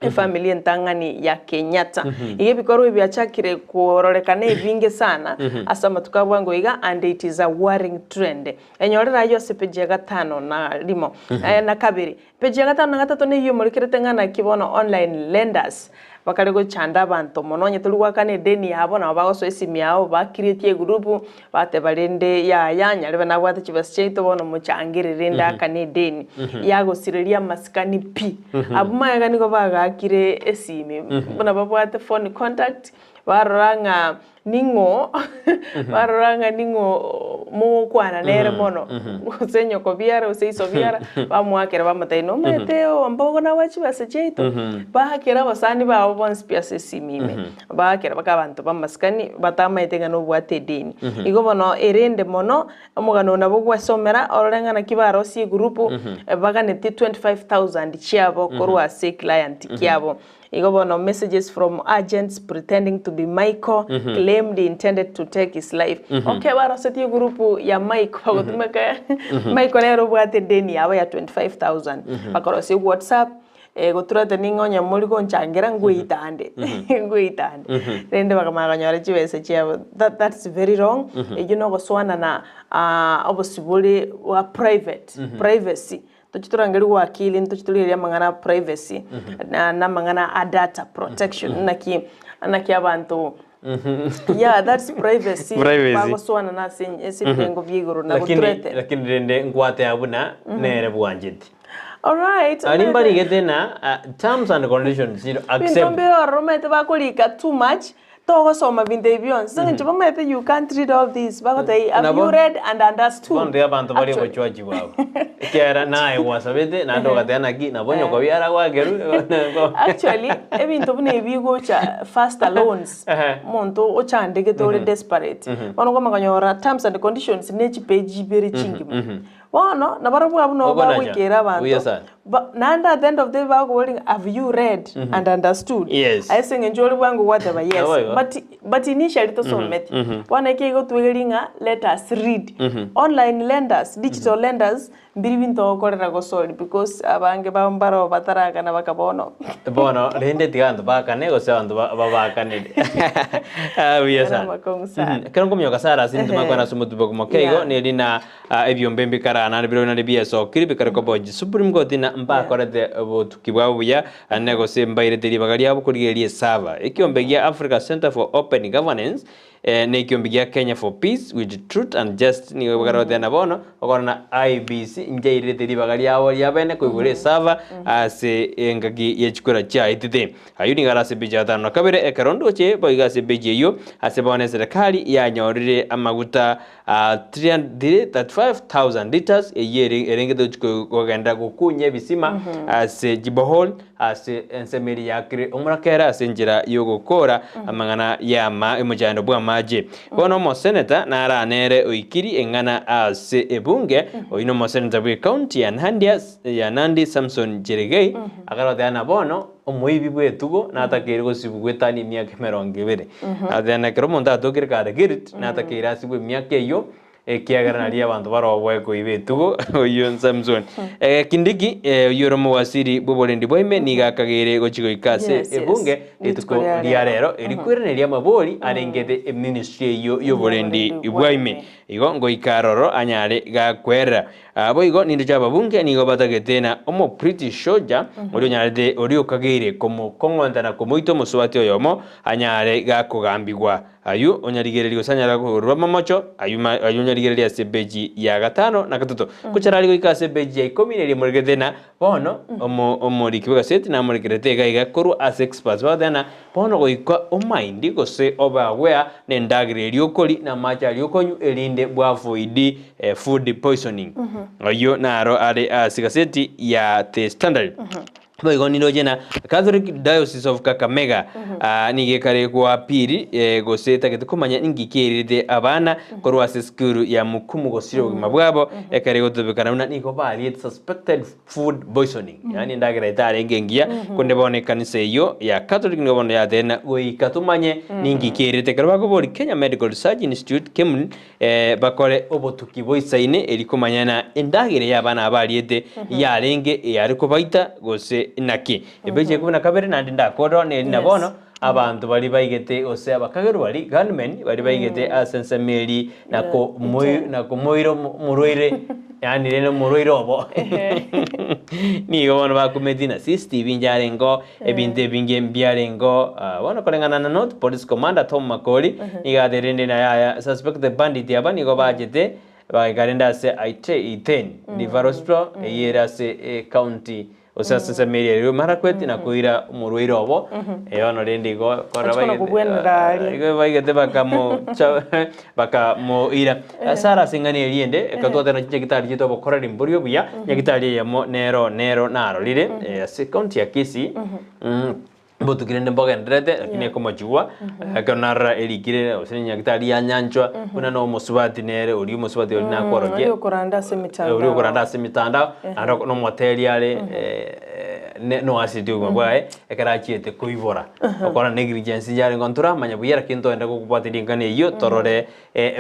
efamiri entang'ani ya Kenyatta. Iga ebikorwa ebi biachakire kororekana ebinge sana ase amatuko a bwango iga and it is a worrying trend. Enyorere ayio ase peji ya gatano na rimo, na kabere. Peji ya gatano na gatato neyio emorekerete ng'a naki bono online lenders bakare gochanda abanto mono onye tori goakana edeni yabo nabo bagosoa esimi yao ba create egroup bateba rende yaya nyarebe nabwate chibesa chiaito bono mochangere rende akane edeni yagosireria amasikani pi. Abwo magega nigo bagaakire esimi buna babwate phone contact barora ng'a Ning'o barora ng'a ning'o mogokwana nere mono, gose nyoko biara gose iso biara, bamoakera bamotebia, Nomanyete ombogo nabwate chibesa chiaito? Baakera abasani babo bonsi pi ase esimi ime, baakera mpaka abanto b'amasikani batamaete ng'a nobwate edeni. Igo bono erende mono, omogano oyo nabo ogwesomera orore ng'a naki barosie egroup, baganetie 25,000 chiabo korwa ase eclient kiabo. Igo bono messages from agents pretending to be Michael claimed he intended to take his life. Okay barosetie egroup ya Michael bagotumeka Michael nere obwate edeni yabo ya 25000 bakorosia whatsapp goturete ning'o onye mori gonchangera ngoita ande ngoita ande rende bakamanya konyora chibesa chiabo that that's very wrong eyio nogosoanana obosibore bwa private privacy. Tochie torangerie wakili ntochie torigererie amang'ana a privacy na na amang'ana a data protection naki naki abanto yeah that's privacy Privacy. bagosoana na ase ase ebirengo bia igoro na Lakini goturete lakini rende nkwate abwo na nere bwancheti. Alright Aria omanyete mbarigete na terms and conditions you know, Binto accept. mbire ororo omanyete bakorika too much Togosoma binto ebi bionsi ase eng'encho bamaete you can't read all this bagotebia have Nabo you read and understood bono tiga abanto baria actually obochwachi bwabo ekiagera naye gwasabete naende ogateba naki nabo nyoko biara gwakerwe Actually ebinto buna ebi bigocha faster loans Ehe. omonto ochandegete ore desperate bono kwamanya konyora terms and conditions ne chipage ibere chingima Bono nabarabwo abwo nabo Okonacha. bagoikera abanto, Buya sana. ba- naende at the end of the day bakoboria ng'a have you read and understood? Yes. Aye ase eng'encho ore bwango gwateba yes, Nabo igo. but but initially tosometi. Bono eki egotwegeria ng'a let us read. Online lenders, digital lenders, mbiri binto ogokorera gosori because abange bao mbaro batarakana baka bono. Bono rende tiga abanto baakane gose abanto babakanire. Ah, buya sana. Amakong'u sana. Ekero nkominyoka Sarah ase intwe makwana ase omotubo omoke igo Yeah. neri na Ebiombe mbikaranane birobio naende biesokire bikareka obochie Supreme Court na mbakorete obotuki bwabo buya naende gose mbairete ribaga riabo korigereria esaba. Ekiombe gia Africa Centre for Open Governance na ekiombe gia Kenya for Peace with Truth and Justice nigo bakarotera na bono okora na IEBC nchairete ribaga riabo riabene koigora esaba ase engaki ye chikura chiaetete. Ayio nigo are ase epeji ya gatano na kabere ekero ndoche boigo ase epeji eyio ase bono eserekari yanyorire amaguta 335,000 litres eyio ere erengete gochia kogenda gokunya ebisima ase chibohole Ase ensemo eria yakire omorakera ase enchera y'ogokora amang'ana y'ama y'omochando bw'amache. Bono omoseneta naranere oikiri eng'ana ase ebunge, oyio nomoseneta bw'ecounty ya Nandi ya Nandi Samson Cherargei, akaroteba ng'a bono omoibi bw'etugo natakeire gosibwa goetania emiaka emerongo ebere. Agateba ng'a ekero omonto atokire kare guilt natakeire asibwe emiaka eyio Ekiagera nario abanto barobwoe koiba etugo, oyio Samson. Kindiki, oyio ore omowasiri bw'oborendi bwa ime, nigo akageire gochia goika ase Yes, yes. ebunge rituko Rituko ria ria rero. rero, eri kweraneria amabori arengete eministry eyio y'oborendi Y'oborendi bwa bwa ime. ime. Igo ngoika aroro anyare gakwerera. Boigo ninto chi'ababunge nigo batagete na omobritish soldier oria onyarete oria okageire komokong'onta na komoita omosubati oyomo anyare gakogambigwa. Ayio onyarigererie gose anyare korua amamocho ayio ma ayio onyarigererie ase epeji ya gatano na gatato. Gochara aria goika ase epeji ya ikomi neria emorekete na bono omo omoriki bw'egaseti namorekerete iga iga korwa ase experts bagoteba ng'a bono goika omaindi gose obe aware na endagera eria okori na amache aria okonywa erinde bwavoid food poisoning. Ayio naro are ase egaseti ya The Standard. Boigo niroche na Catholic Diocese of Kakamega ah, nigo ekare goapiri eh, gose etagete komanya ninki kiererete abana korwa ase esukuru ya Mukumu gosiria obogima bwabo ekare gotebekana buna nigo bariete suspected food poisoning yaani endagera etarenge engiya konde bono ekanisa eyio ya Catholic nigo bono yatebire na goika tomanye ninki kiererete ekero bakoboria Kenya Medical Research Institute KEMRI Bakore obotuki boisaine erio komanya ng'a endagera y'abana aba bariete yarenge eyare kobaita gose naki. Epeji ya ikomi na kabere naende ndakorora neri na bono abanto baria baigete gose abakagerwa baria gunmen baria baigete ase ensemo eria na komoi na komoira omorwaire yaani rende omorwaire obo nigo bono bakumeti na CCTV njarengeo Ebinto ebinge mbiarengeo bono koreng'ana na North Police Commander Tom Makori nigo atebirie rende na yaya suspected bandit aba nigo bachete bagaika rende ase Ite Iten Referral Hospital eyio ere ase ecounty gose ase ensemo eria ya Marakwet na koira omorwaire obo bono rende igo korora Achia baigete kobwenera aria. igo baigete bakamocha bakamoira. Sara ase eng'ana eria ende, ekero twateba chinyagitari chiaito obokoreri mbori obuya, nyagitari eyemo nero nero narorire ase ecounty ya Kisii, mbotuki rende mbogendererete lakini ekomochigwa, ekero narora erikire gose nyagitari ya Nyanchwa, buna na omosubati nere oria omosubati oria nakworokia, Oria okoranda ase emitandao. oria okoranda ase emitandao, naende nomoteri are noaseti obogima bwaye, ekero achiete koibora, okora negligence yarenge ntoramanya buya lakini ntogende gokobwatia ring'ana eyio torore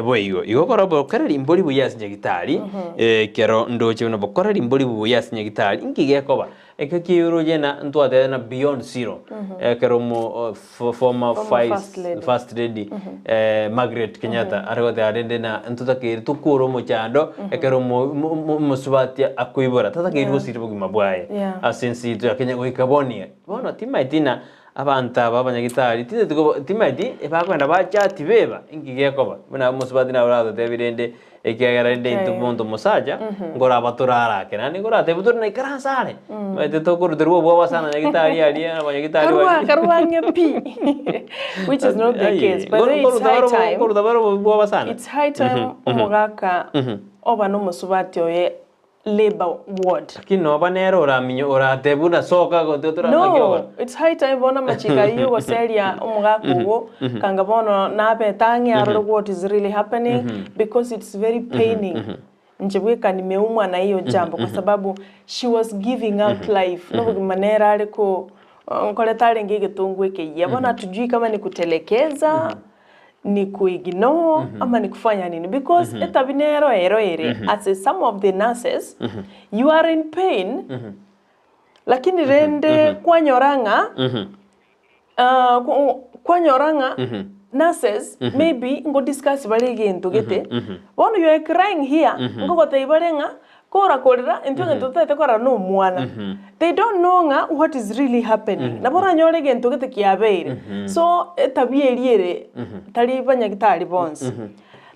Boigo, igo kora obokoreri mbori buya ase nyagitari, ekero ndoche buna obokoreri mbori buya ase nyagitari, inki gekoba? Ekio kioroche na ntwatebete na beyond zero, ekero omo former Former vice first lady. first lady Margaret Kenyatta are goteba rende na ntotakeire tokore omochando ekero omo omo omosubati akoibora, tatakeiri gosiria obogima bwaye Yeah. ase ense yaito ya Kenya goika bonie. Bono timaeti na Abanto aba abanyagitari tinteti koba timanyeti ebakogenda bachati beba inki gekoba buna omosubati nabo oratotebie rende ekiagera rende intwe monto omosacha nkoraba torarake naende nkoratebie tore na ikaranse are omanyete tokoruterwa obwoba sana nyagitari aria abanyagitari Karwa baria karwa ang'e pi which is not the case by the way it's high time nkoruta bare obwoba sana it's high time omogaka oba nomosubati oye labour ward. Lakini noba nere oraminye oratebe buna soka gote toramaki No, ogora. it's high time bono amachiko ayio ogoseria omogaka ogo kanga bono nabete ang'e arore what is really happening because it's very paining. Inche bweka nimeumwa na hiyo jambo kwa sababu she was giving out life nobogima nere are ko nkoreta arenge egetungu ekeyia bono hatujui kama ni kutelekeza ni kuignore ama ni kufanya nini because etabi nero ero ere ase some of the nurses you are in pain lakini rende kwanyora ng'a ah, kwa- kwanyora ng'a nurses maybe ngo discuss bare egento gete bono you are crying here ngogotebia bare ng'a Kora korera, intwe egento totaete korora nomwana. They don't know ng'a what is really happening. Nabo oranyore egento gete kiabeire. So etabia eria ere, tari banyagitari bonsi,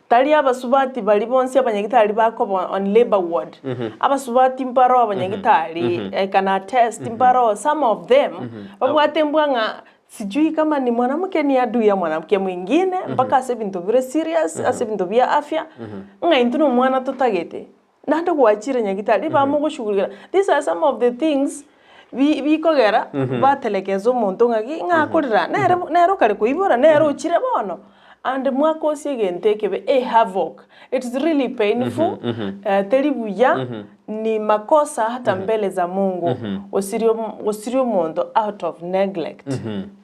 tari abasubati baria bonsi abanyagitari bakoba on labour ward, abasubati mbaro abanyagitari, I can attest mbaro some of them, babwate mbwa ng'a sijui kama ni mwanamke ni adui ya mwanamke mwingine, mpaka ase ebinto bire serious, ase ebinto bia afya, ng'a intwe nomwana totagete. Naende gwachire nyagitari ribaga mogoshugulikera these are some of the things Bi bikogera batelekeza omonto ng'aki ng'a akorera nere nere okare koibora nere ochire bono and mwakosia egento ekebe a havoc it is really painful teri buya ni makosa hata mbele za Mungu gosiria gosiria omonto out of neglect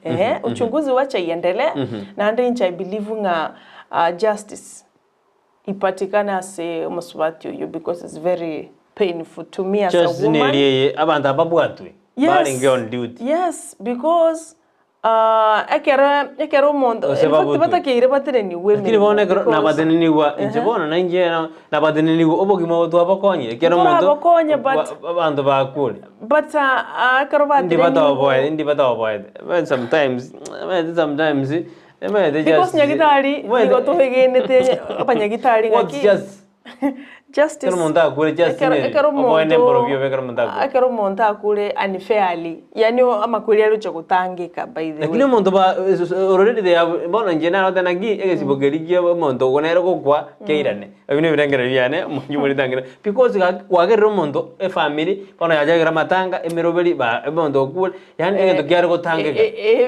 eeh uchunguzi wacha iendelee naende inche I believe ng'a justice Ipatikane ase omosubati oyio because it's very painful to me as a Church woman. neri eye abanto aba babwatwe Yes, barenge on duty. yes because ah, ekero ekero omonto Gose in fact babutwe. batakeire batenenigwe Lakini bono emeremo ekero because nabatenenigwa inche bono nainche na- nabatenenigwa obogima obo twabakonyire ekero omonto Ntorabokonye, but- ba- abanto bakure. but ah, ah, ekero Indi batenenigwe bataoboete indi bataoboete sometimes sometimes Because nyagitari nigo toegenete abanyagitari What's ng'aki just justice Ekero omonto akure just ekero neri, ekero oboene omonto mborobio ekero omonto akure. ekero omonto akure unfairly yaani amakweri aroche gotangeka by the Lakini way. omonto ba already they have bono inche narote naki egesibo keria kia omonto ogo nere gokwa keirane. Ebio nebirengererio biane omonto moritang'ani because gaki kwagerire omonto efamiri bono yachakire amatanga emeroberi ba omonto okure Yaani egento kiare gotangeka.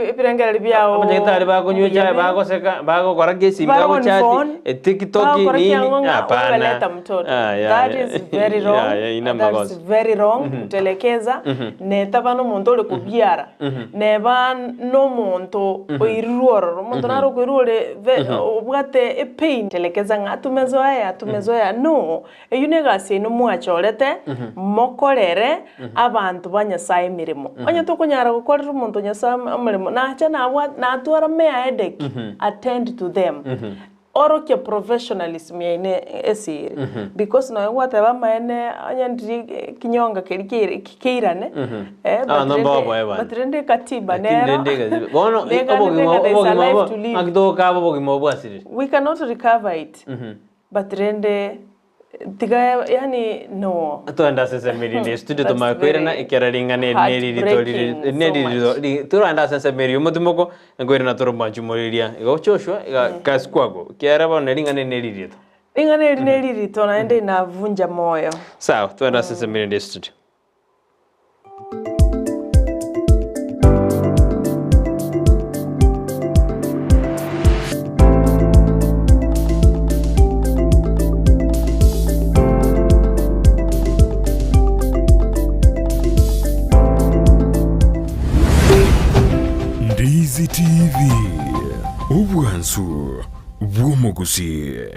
Ebirengererio biao Abanyagitari bakonywa mbuya echae bire. bagoseka bagokora ki esimi Bare on bagochati phone, etiktok bagokora nini kiang'o ng'a hapana. okaleta mtoto. Ah, ya, That ya. is very wrong. Ya, ya, ina That is makosa. very wrong kutelekeza netaba nomonto ore kobiara neba nomonto oirirwe ororo omonto naro okoirwa ore ve obwate epain telekeza ng'a tumezoea tumezoea no Eyio negasi yaino mwachorete mokorere abanto ba Nyasae emeremo. Onye tokonyara gokorera omonto o Nyasae omoremo, nacha nabwa natwara mea headache, attend to them. Orokia professionalism yaino ase ere. Because nonya gwateba amaene onye ndiri kinyonga keria keire keirane, but Abanto rende mbaoboe bande. but rende ekatiba Lakini nero, rende egatiba. Bono neganete obogima ng'a there is a obogima life obo to live. ng'aki togokaba obogima obo bwasirire. We cannot recover it. But rende tiga yaani no. Twende ase ensemo eria ende studio That's tomanye koirana very ekero ring'ana eri neririto rire heartbreaking so neririto much. ri torande ase ensemo eria omotimoko nkoirana tore omwanchi omoriria igo Joshua iga kasi kwako kiagera bono ring'ana eri neririto. Ring'ana eri neririto naende inavunja moyo. Sawa twende ase ensemo eria ende studio. Ndizi TV, obwansu bw'omogusii.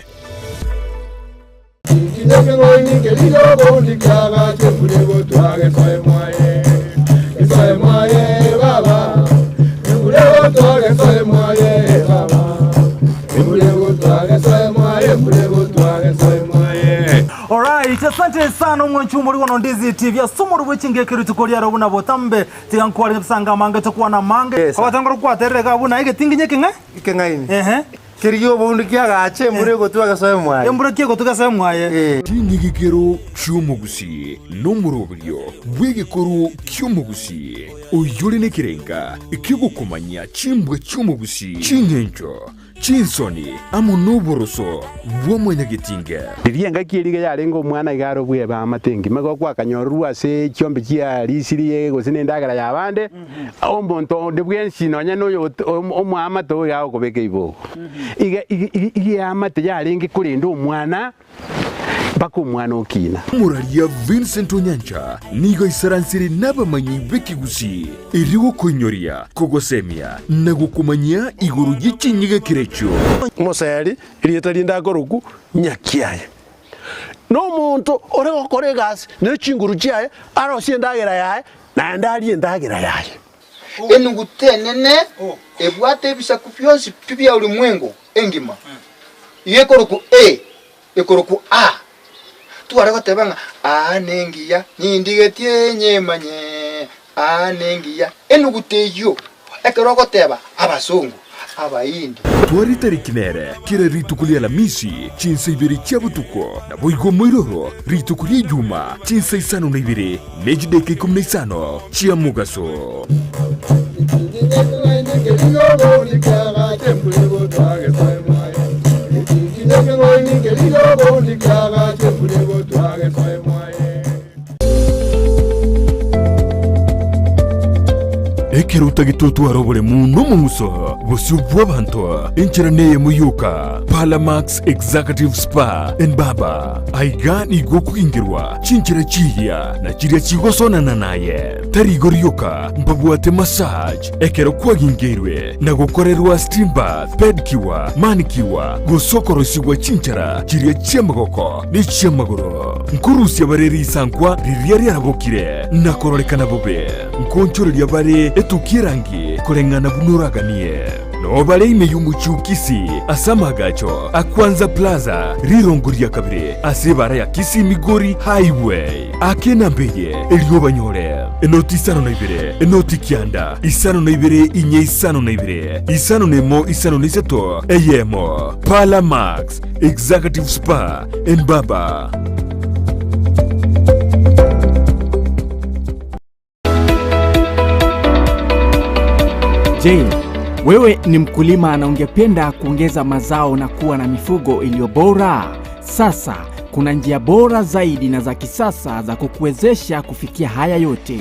Alright, asante sana omwanchi omori bono Ndizi TV ase omori bwe chingeke rituko riaro buna botambe tiga nkware ebisanga amange tokwana amange Yes. abatangora kwaterera iga buna egetinginye ekeng'e Ekeng'aini. ehe Kerigia oboundu kiagache embura egotwa gesoe mwaye. Embura ki egotwa gesoe mwaye? Eh. Chinyigikero chi'omogusii nomoroberio bw'egekoro ki'omogusii, oyore nekerenga ki'ogokomanya chimbwa chi'omogusii, ching'encho, chinsoni, amo noboroso bwa mwanyagetinge. Riria engaki eria iga yarenge omwana iga are obweba amate engima, igo gwakanyororwa ase chiombe chia risiri gose na endagera y'abande, Omonto onde bwensi nonya noyo omoamate oyo agokobeka ibogo. Iga iga eamate yarenge korenda omwana mpaka omwana okina. Omoraria Vincent Onyancha nigo aisaransire nabamanyi b'ekegusii erio gokoinyoria, kogosemia na gokomanyia igoro ye chinyigekero echio. Omoseri, erieta rinde akorokwa Nyakiaye, nomonto ore gokora egasi ne chinguru chiaye, arosie endagera yaye, Naende arie endagera yaye. Enuguta enene ebwate ebisaku bionsi pi bia ulimwengu engima, igo ekorokwa A, ekorokwa A. Tware goteba ng'a aa nengiya, nindigetie nyemanye, aa nengiya. Enuguta eyio ekero ogoteba abasongo, Abaindi. Tware etariki nere kera rituko ri'Alamisi, chinsa ibere chia botuko, naboigo moiroro rituko ri'Ejuma, chinsa isano na ibere ne chidakika ikomi na isano chia mogaso. Ekero otagete otware oboremu na omong'uso bosio bw'abanto, enchera neyemo yoka, Parlamax Executive Spa and Barber. Aiga nigo okogingerwa chinchera chiiya na chiria chigosonana naye. Tari igo rioka, mbabwate massage ekero kwagingeirwe na gokorerwa steam bath, pedicure, manicure, gose okorosigwa chinchera chiria chi'amagoko ne chi'amagoro. Nkorusia bare risankwa riria riarabokire na kororekana bobe. Nkoonchoreria bare etukia erangi koreng'ana buna oraganie. Noo bare ime y'omochie o Kisii ase amaagacho a Kwanza Plaza, rirongo ria kabere ase ebaara ya Kisii Migori Highway. Aka enamba eye erio obanyore, enoti 52, enoti 9, 52 inye 52, 51 53 eyemo. Parlour Max, Executive Spa and Barber. Je, wewe ni mkulima na ungependa kuongeza mazao na kuwa na mifugo iliyo bora? Sasa kuna njia bora zaidi na za kisasa za kukuwezesha kufikia haya yote.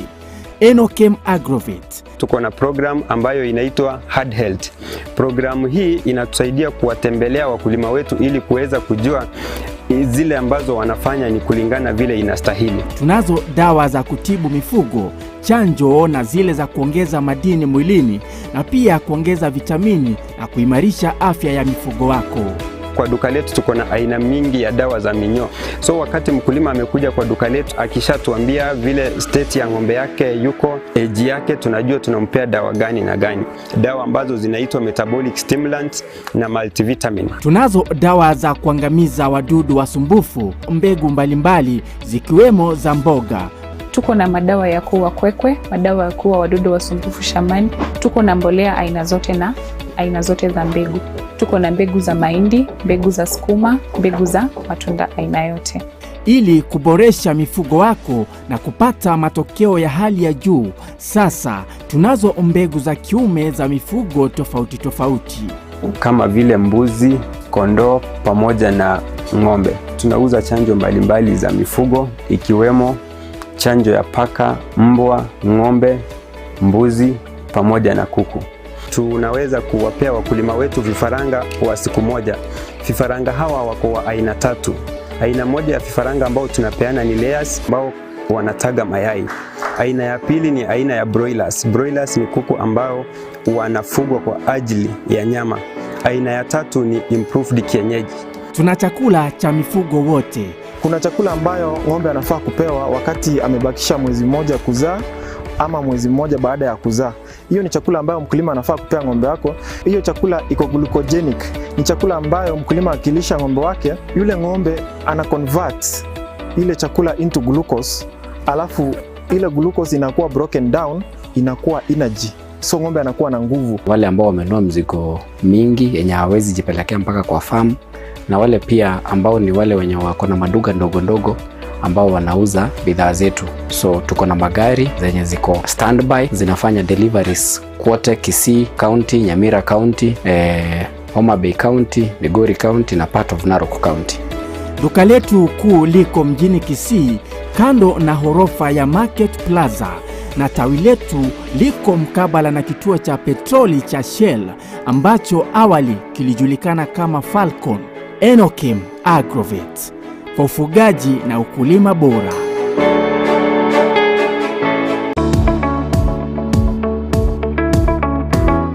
Enokem Agrovet. Tuko na program ambayo inaitwa Hard Health. Programu hii inatusaidia kuwatembelea wakulima wetu ili kuweza kujua zile ambazo wanafanya ni kulingana vile inastahili. Tunazo dawa za kutibu mifugo, chanjo na zile za kuongeza madini mwilini na pia kuongeza vitamini na kuimarisha afya ya mifugo wako. Kwa duka letu tuko na aina mingi ya dawa za minyoo. So wakati mkulima amekuja kwa duka letu akishatuambia vile state ya ng'ombe yake yuko, age yake, tunajua tunampea dawa gani na gani, dawa ambazo zinaitwa metabolic stimulants na multivitamin. Tunazo dawa za kuangamiza wadudu wasumbufu, mbegu mbalimbali zikiwemo za mboga. Tuko na madawa ya kuua kwekwe, madawa ya kuua wadudu wasumbufu shambani. Tuko na mbolea aina zote na aina zote za mbegu. Tuko na mbegu za mahindi, mbegu za sukuma, mbegu za matunda aina yote. Ili kuboresha mifugo wako na kupata matokeo ya hali ya juu, sasa tunazo mbegu za kiume za mifugo tofauti tofauti. Kama vile mbuzi, kondoo pamoja na ng'ombe. Tunauza chanjo mbalimbali za mifugo ikiwemo chanjo ya paka, mbwa, ng'ombe, mbuzi pamoja na kuku. Tunaweza kuwapea wakulima wetu vifaranga wa siku moja. Vifaranga hawa wako wa aina tatu. Aina moja ya vifaranga ambao tunapeana ni layers ambao wanataga mayai. Aina ya pili ni aina ya broilers. Broilers ni kuku ambao wanafugwa kwa ajili ya nyama. Aina ya tatu ni improved kienyeji. Tuna chakula cha mifugo wote. Kuna chakula ambayo ng'ombe anafaa kupewa wakati amebakisha mwezi mmoja kuzaa ama mwezi mmoja baada ya kuzaa. Hiyo ni chakula ambayo mkulima anafaa kupea ng'ombe wako. Hiyo chakula iko glucogenic, ni chakula ambayo mkulima akilisha ng'ombe wake, yule ng'ombe ana convert ile chakula into glucose, alafu ile glucose inakuwa broken down, inakuwa energy, so ng'ombe anakuwa na nguvu. Wale ambao wamenunua mzigo mingi yenye hawawezi jipelekea mpaka kwa farm, na wale pia ambao ni wale wenye wako na maduka ndogo ndogo ambao wanauza bidhaa zetu. So tuko na magari zenye ziko standby zinafanya deliveries kwote Kisii County, Nyamira County, Homa Bay County, Migori County na part of Narok County. Duka letu kuu liko mjini Kisii kando na horofa ya Market Plaza na tawi letu liko mkabala na kituo cha petroli cha Shell ambacho awali kilijulikana kama Falcon. Enokem Agrovet kwa ufugaji na ukulima bora.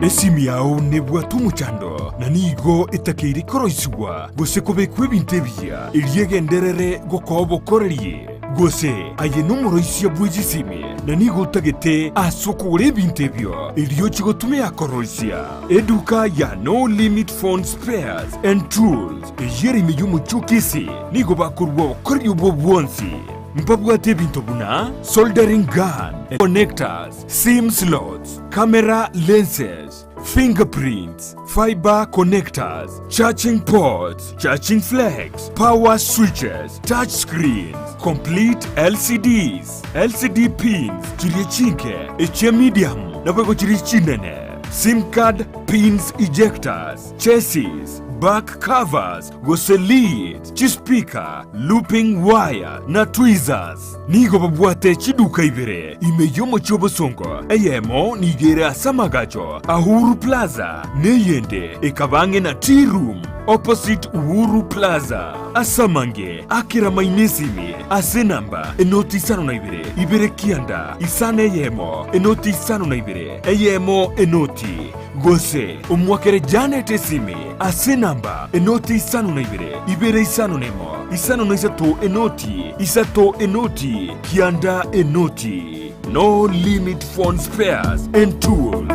Esimu yao nebwate omochando na nigo etakeire koroisigwa gose kobekwa ebinto ebiya erio egenderere gokoa obokoreri. Gose aye nomoroisia bwe chisimi na nigo otagete ase okogora ebinto ebio erio ochie gotumia koroisia. Eduka ya No Limit Phone Spares and Tools eyio ere ime y'omochie o Kisii nigo bakorua obokoreri obwo bwonsi. Mbabwate ebinto buna soldering gun, connectors, sim slots, camera lenses, fingerprints, fiber connectors, charging ports, charging flex, power switches, touch screens, complete LCDs, LCD pins, chiria chinke, echia medium, naboigo chiria chinene, sim card pins ejectors, chassis, back covers gose leads, chispeaker, looping wire na tweezers. Nigo babwate chiduka ibere ime y'omochie o Bosongo, eyemo nigo ere ase amagacho a Uhuru Plaza, na eyende ekaba ang'e na Tea Room opposite Uhuru Plaza. Ase amange akera maino esimi ase enamba enoti 52 2 9 eyemo enoti 52 eyemo enoti gose omwakere Janet esimi ase enamba enoti 52 2 51 53 enoti 3 enoti 9 enoti. No Limit Phone Spares and Tools.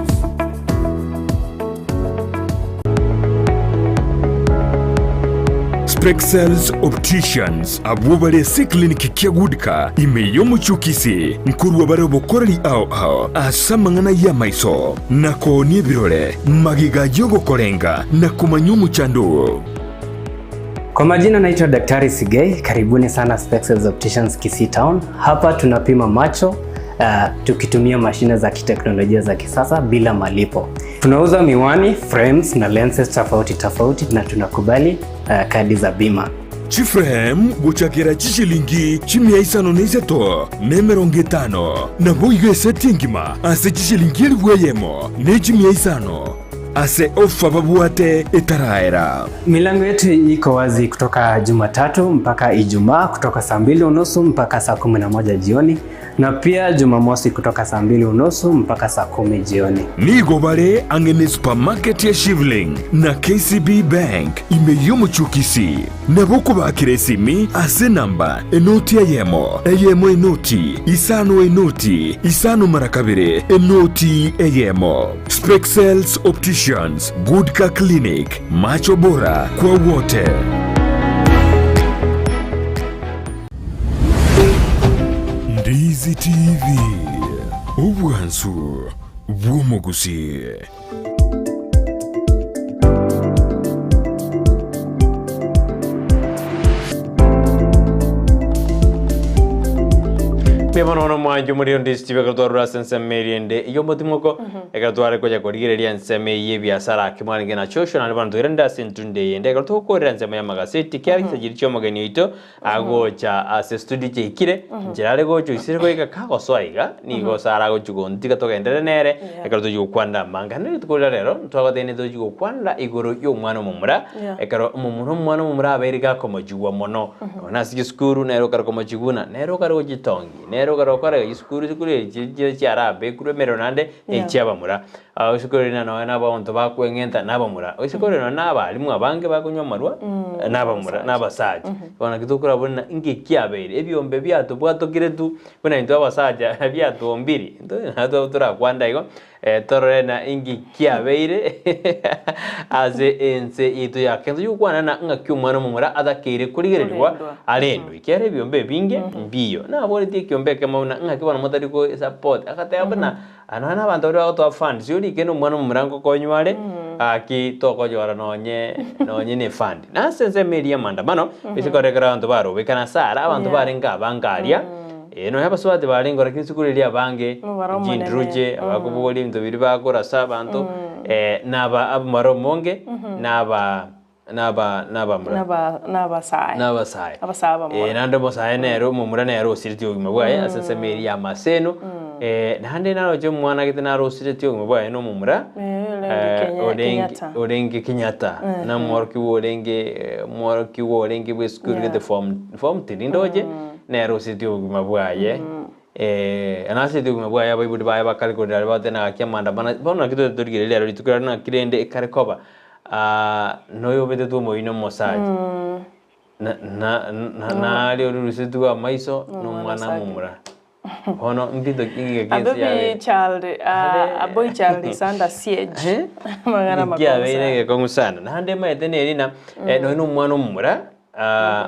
Spexels Opticians abwo bare ase eclinic kia Goodcar ime y'omochie o Kisii nkorwa bare obokoreri ao ao ase amang'ana y'amaiso na koonia ebirore magega y'ogokorenga na komanya omochando oo. Kwa majina naitwa Daktari Sigei, karibuni sana Spexels Opticians Kisii Town. Hapa tunapima macho tukitumia mashine za kiteknolojia za kisasa bila malipo. Tunauza miwani, frames na lenses tofauti tofauti na tunakubali kadi za bima. Chiframe gochakera chishilingi chimia isano na isato na emerongo etano naboigo eseti engima ase chishilingi elifu eyemo ne chimia isano ase ofa babwate etaraera. Milango yetu iko wazi kutoka Jumatatu mpaka Ijumaa kutoka saa 2:30 mpaka saa 11 jioni na pia Jumamosi kutoka saa 2:30 mpaka saa 10 jioni. Nigo bare ang'e ne supermarket ya Shivling na KCB Bank ime y'omochie o Kisii. Nabo okobakera esimi ase enamba enoti eyemo, eyemo enoti, isano enoti, isano mara kabere, enoti eyemo. Spexels Opticians, Goodcar Clinic, macho bora kwa wote. Ndizi TV, obwansu bw'omogusii. Mbuya mono mono mwancho muri Ndizi TV ekero twarure ase ensemo eria ende y'omotimoko ekero tware konya korigereria ensemo eye y'ebiasara ake mwarenge na Joshua naende bono toirande ase entunde eyende ekero togokorera ensemo y'amagaseti kiare chisajiri chi'omogeni oito Agocha ase studio chiaikire, nchera are gocha oisire goika kagosoa iga, nigo Sara agochia gontiga togenderere nere, ekero tochia gokwanera amanga. Naende rituko riria rero, ntwagotebia tochia gokwanera igoro y'omwana omomura, ekero omomura omwana omomura abeire gakomochigwa mono, nonya ase chisukuru nere okare komochigwa buna nere okare gochitongi, nere okare gokora iga chisukuru chisukuru echi chire chiarabekirwe emerero naende echiabamura. Isiko riria nonya na abanto bakweng'enta nabamura, isiko riria nonya na abalimu abange bakonywa amarwa nabamura, na abasacha. Bono naki tokorora buna inki kiabeire, ebiombe biatobwatokire tu, buna intwe abasacha biatuombiri, intwe nabo torakwane igo, torore na inki kiabeire ase ense yaito ya Kenya. Tochia gokwana na ng'aki omwana omomura atakeire korigererigwa arendwe, ekiagera ebiombe ebinge mbiyo. Naboretie ekiombe ekemo buna ng'aki bono motari go support, agateba buna. Aa nonya nabanto baria bagotoa funds, orike na omwana omomura ngokonywa are, gaki tokonyora nonye nonye na efund. Na ase ensemo eria y'amaandamano, ase ekero abanto barobekana ase ara, abanto barenge abange aria, nonya abasubati barenge lakini isiko riria abange, Omobaro omonene. chindruche, abakobogoria ebinto biria bakorasa abanto, naba abamura omonge, naba naba nabamura. Naba nabasae. Nabasae. Abasae abamura. Eh, naende omosae nere omomura nere osiretie obogima bwaye ase ensemo eria y'amaseno. Eh, naende naroche omwana gete naro osiretie obogima bwaye na omomura, Eh, orenge eh, Kenya- orenge Kenyatta. orenge Kenyatta. Eh. Na omworokigwa orenge omworokigwa orenge bwa esukuru Yeah. gete form form three ndoche, nere osiretie obogima bwaye. Eh, na ase obogima bwaye abaibori baye bakare korera aria bagoteba naki amaandamano, bono naki tote torigereria ero rituko riaria naki rende ekare koba. Noyobetetwe omoino omosacha, na na na naria orurusetwe amaiso na omwana omomura. Bono mbinto ki ng'ike A ki ense baby yabeire? child, a boy child is under siege. Amang'ana Nki amakong'u kiabeire sana. egekong'u sana. Naende omanyete neri ng'a nonya na omwana omomura,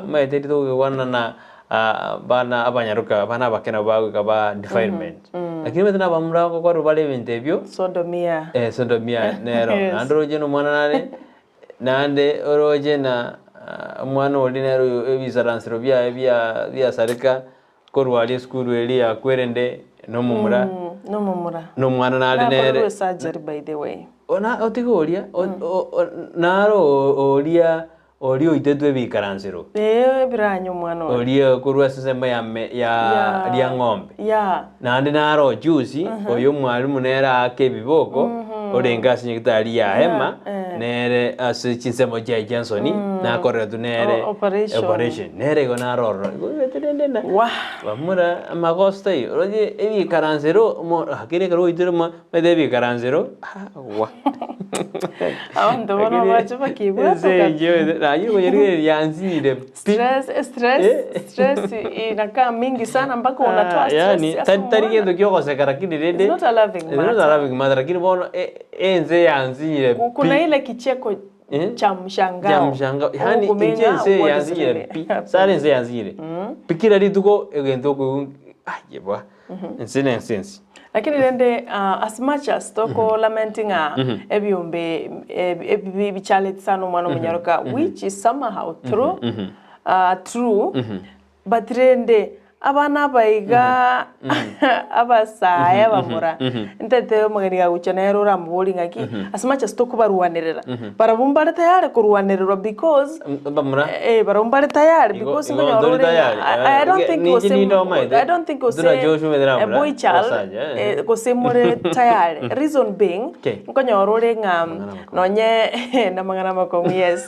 omanyete ritogokwana na abana abanyaroka, abana abake nabo bagoika ba defilement. Lakini omanyete na abamura ngokorwa bare ebinto ebio, Sodomia. sodomia nero. Yes. Naende oroche na omwana nare, naende oroche na omwana oria nere oyo ebisaransero biaye bia biasareka, korwa aria esukuru eria yakwerende, na omomura, Nomomura. na omwana nare nere. Nakorerwe surgery by the way. Ona otige oria, naro oria oria oitetwe ebikaransero. Ee, ebiranya omwana oria. Oria korwa ase ensemo ya me ya Yeah. Riang'ombe. Yeah. Naende naro juzi, oyo omwalimu nere aake ebiboko, orenge ase nyagetari ya Hema, eh. nere ase chinsemo chiaye chia nsoni, nakoreretwe nere O- operation. operation. Nere igo naro ororo. Igo omanyete rende na Wah. bamura amagoso taiyo, oroche ebikaransero omo lakini ekero oitire omo omanyete ebikaransero agwa. Abanto bono bache bakibwatoka. Naye okonyarigereria yansinyire pi. Stress, stress, stress inakaa mingi sana mpaka unatoa stress Yani ase tari tari omwana. gento kiogoseka lakini rende It's not a laughing It's not a matter. laughing matter lakini bono e- ense yansinyire pi. Kuna ile kicheko Eh? cha mshangao. Cha mshangao. Yani Ogokumenya inche ense what is yansinyire really pi. happening. Sare ense yansinyire. Pi kera rituko egento okoigwa aye bwa. Ense na ense ense. Lakini rende uh, as much as toko lamenting ng'a ebiombe ebi bichaleti sana omwana omonyaroka which is somehow true, uh, true but rende abana aba iga abasae abamura ntete omogeni gagochia nere oramobori ng'aki as much as tokobarwanerera barabwo mbare tayari korwanererwa because Abamura eh barabwo mbare tayari Igo- because igo nkonyora ntori ore tayari. ng'a I, I don't think Ninche gose ninde omaete. I don't think gose Tuna Joshua omanyete a namura, boy child ogosacha, eh. eh, gose more tayari reason being Okay. nkonyora ore ng'a nonye namang'ana amakong'u yes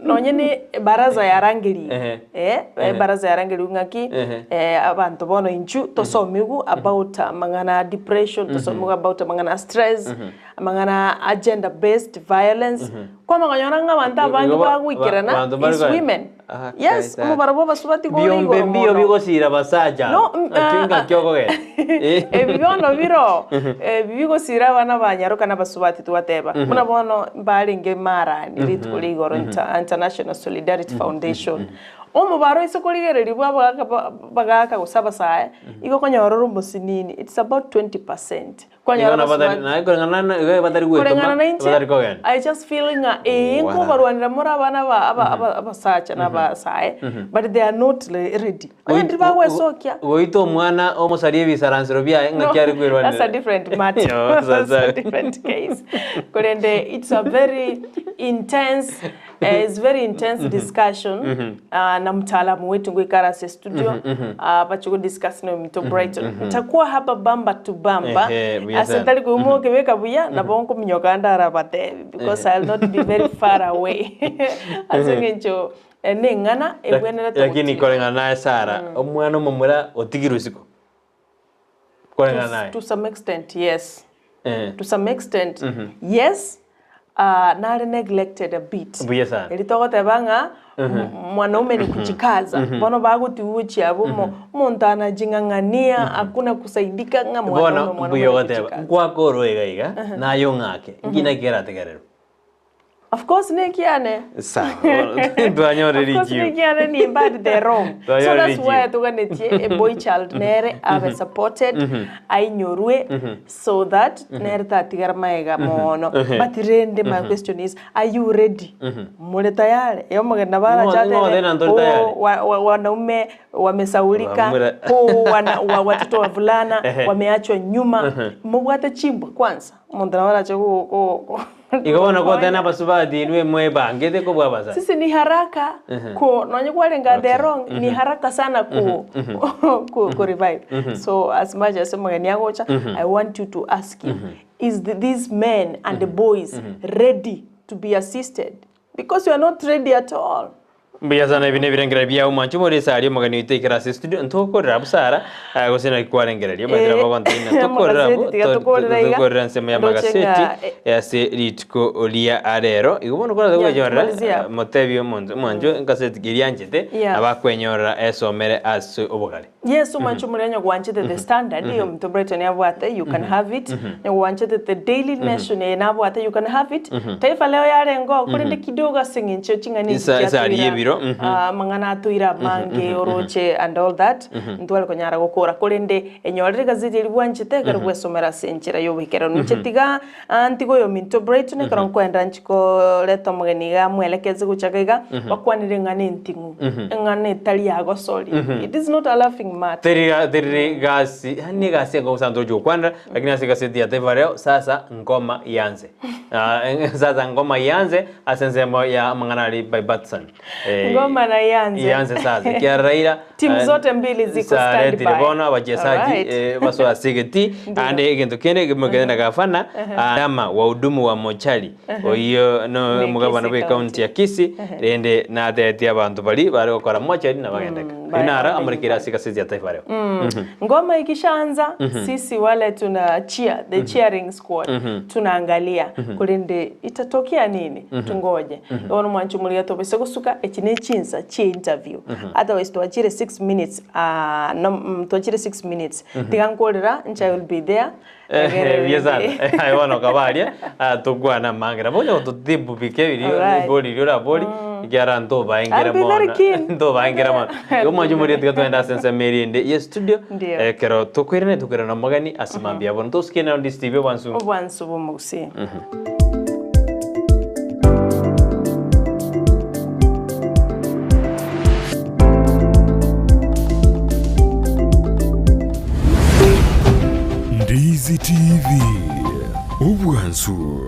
nonye ne baraza yarangerie Ehe. eh Ehe. baraza yarangerigwe ng'aki Ehe. eh, abanto bono intwe tosomigwe about amang'ana a depression tosomigwe about amang'ana a stress amang'ana a gender based violence kwamanya konyora ng'a abanto abange Igo ba- bagoikerana ba- banto mbare is konya. women Ah, yes kaita. omobaro bwa abasubati gore Biombe igoro mbiyo mono. bigosira abasacha. No, Naki ah, ngaki okogenda. Eh. ebi bono biro ebi bigosira abana banyaroka na abasubati twateba buna bono mbarenge marani rituko ria igoro International Solidarity Foundation omobaro ase korigereria bwa abagaka ba- bagaka gose abasae igo okonyora ore omosinini it's about 20 percent kwanyora Igo nabo batari- abasubati naye koreng'ana na- igo batari gwetoma, koreng'ana na inche batari kogenda. I just feel ng'a ee Wala. nkobarwanera more abana ba- aba- aba- abasacha na abasae but they are not ready onye ndiri bagwesokia Goita omwana omosaria ebisaransero biaye ng'aki are kwerwanera. That's a different matter. Yo, That's a sasa. different case. Korende, it's a very intense, it's very intense discussion na mtaalamu wetu ngoikara ase studio bache discuss na mto Brighton. Nitakuwa hapa bamba to bamba. Ehe, buya Ase sana. ntari kuimoke beka buya nabo nkominyoka ndarabatebi because I'll not be very far away. Ase ng'encho neng'ana ebwenerete Lakini gotira. koreng'ana naye Sarah, omwana omomura otigirwe isiko. Koreng'ana naye. To some extent, yes. Eh. To some extent yes, nare neglected a bit. Buya sana. Eri togoteba ng'a mwanaume ni kujikaza bono bagotiwa chiabo omonto anajing'ang'ania hakuna kusaidika ng'a Bono mwanaume mwanaume mbuya ni ogoteba kujikaza. nkwakora iga iga naye ong'ake ngina kerategererwa. Of course nekiane. Sawa twanyorire Of course rijibu. nekiane ni bad the wrong so Twanyorire that's why rijibu. tuganetie a boy child nere abe supported ainyorwe so that nere tatigara maega mono. But rende my question is, are you ready? Muri tayari yo mugenda Ng'o- ng'o tena ntori tayari. Wanaume wamesaulika Wamura. oh, wana, wa, watoto wavulana wameachwa nyuma mubwate chimbwa kwanza omonto nabo arache Igo bono gotena abasubati inwe mwebangete kobua abasani. Sisi ni haraka ku nonye kwarenga the wrong ni haraka sana ku revive. So as much as omogeni agocha, I want you to ask him, is these men and the boys ready to be assisted? Because you are not ready at all. Mbuya sana ebi nebirengera bia omwancho more esari omogeni oito ikera ase studio ntokorera busara gose naki kwarengereria omaetera bagontina tokorera Amagazeti bo tiga tokorera iga. tokorera ensemo ya Ndoche magaseti ase rituko ria arero igo bono korora Yeah, kwenyorera tumalizia. motebi omonto omwancho enkaseti keria anchete abakwenyorera esomere ase obogare. Yes, umancho muri nyogwanchete The Standard iyo mto Brighton yabwate, you can have it. Nyogwanchete The Daily Nation ye nabwate, you can have it. Taifa Leo yarengo kurinde kidogo ase ng'encho ching'ani Isa- isari yebiro. Ndiro, mhm. Amang'ana atoire amange oroche and all that, ntware konyara gokora korende enyorere egazeti eria bwanchete ekero bwesomera ase enchera y'oboikeranu. Inche tiga ntige oyominto Brighton ekero nkoenda nchi koreta omogeni iga amwelekeze gochaka iga, bakwanire eng'ana enting'u, eng'ana etari ya gosoria. It is not a laughing matter. Teri teri gasi yaani egasi enkongu sana togochi gokwanera, lakini ase egaseti ya Taifa Leo sasa ngoma ianze. Sasa ngoma ianze ase ensemo ya amang'ana aria by Batson. Ngoma na ianze. Ianze sasa. Ekiagera Raila Timu zote mbili ziko stand saretire by. bono abachesaji Alright. basoe ase egetii ande egento kende ekemo na gavana ama wahudumu wa mochari oyio no Ne omogabana Kisii bwe county ya Kisii rende natebetie abanto baria bare gokora mochari nabagendeka. Oyio naro amorekire ase egaseti ya Taifa Leo. Ngoma ikishaanza sisi wale tuna cheer, the cheering squad tunaangalia korende itatokea nini tungoje. Bono mwanche omorigia tobaise gosuka echi ne chinsa chie interview otherwise twachire 6 minutes no twachire 6 minutes tiga nkorera inche I will be there egere Buya sana. rende. Aye bono okaba aria, tokwana amang'ana. Bono gototip bike biria Alright. ribori riria orabori, ekiagera ntobaengera I'll be very mono. keen. Ntobaengera mono. Igo mwanche moria tiga togende ase ensemo eria ende ye studio, Ndio. ekero tokoirana tokoirana omogeni ase mambia bono. Tosukie nero Ndisi TV obwansu. Obwansu bw'omogusii. Ndizi TV, obwansu.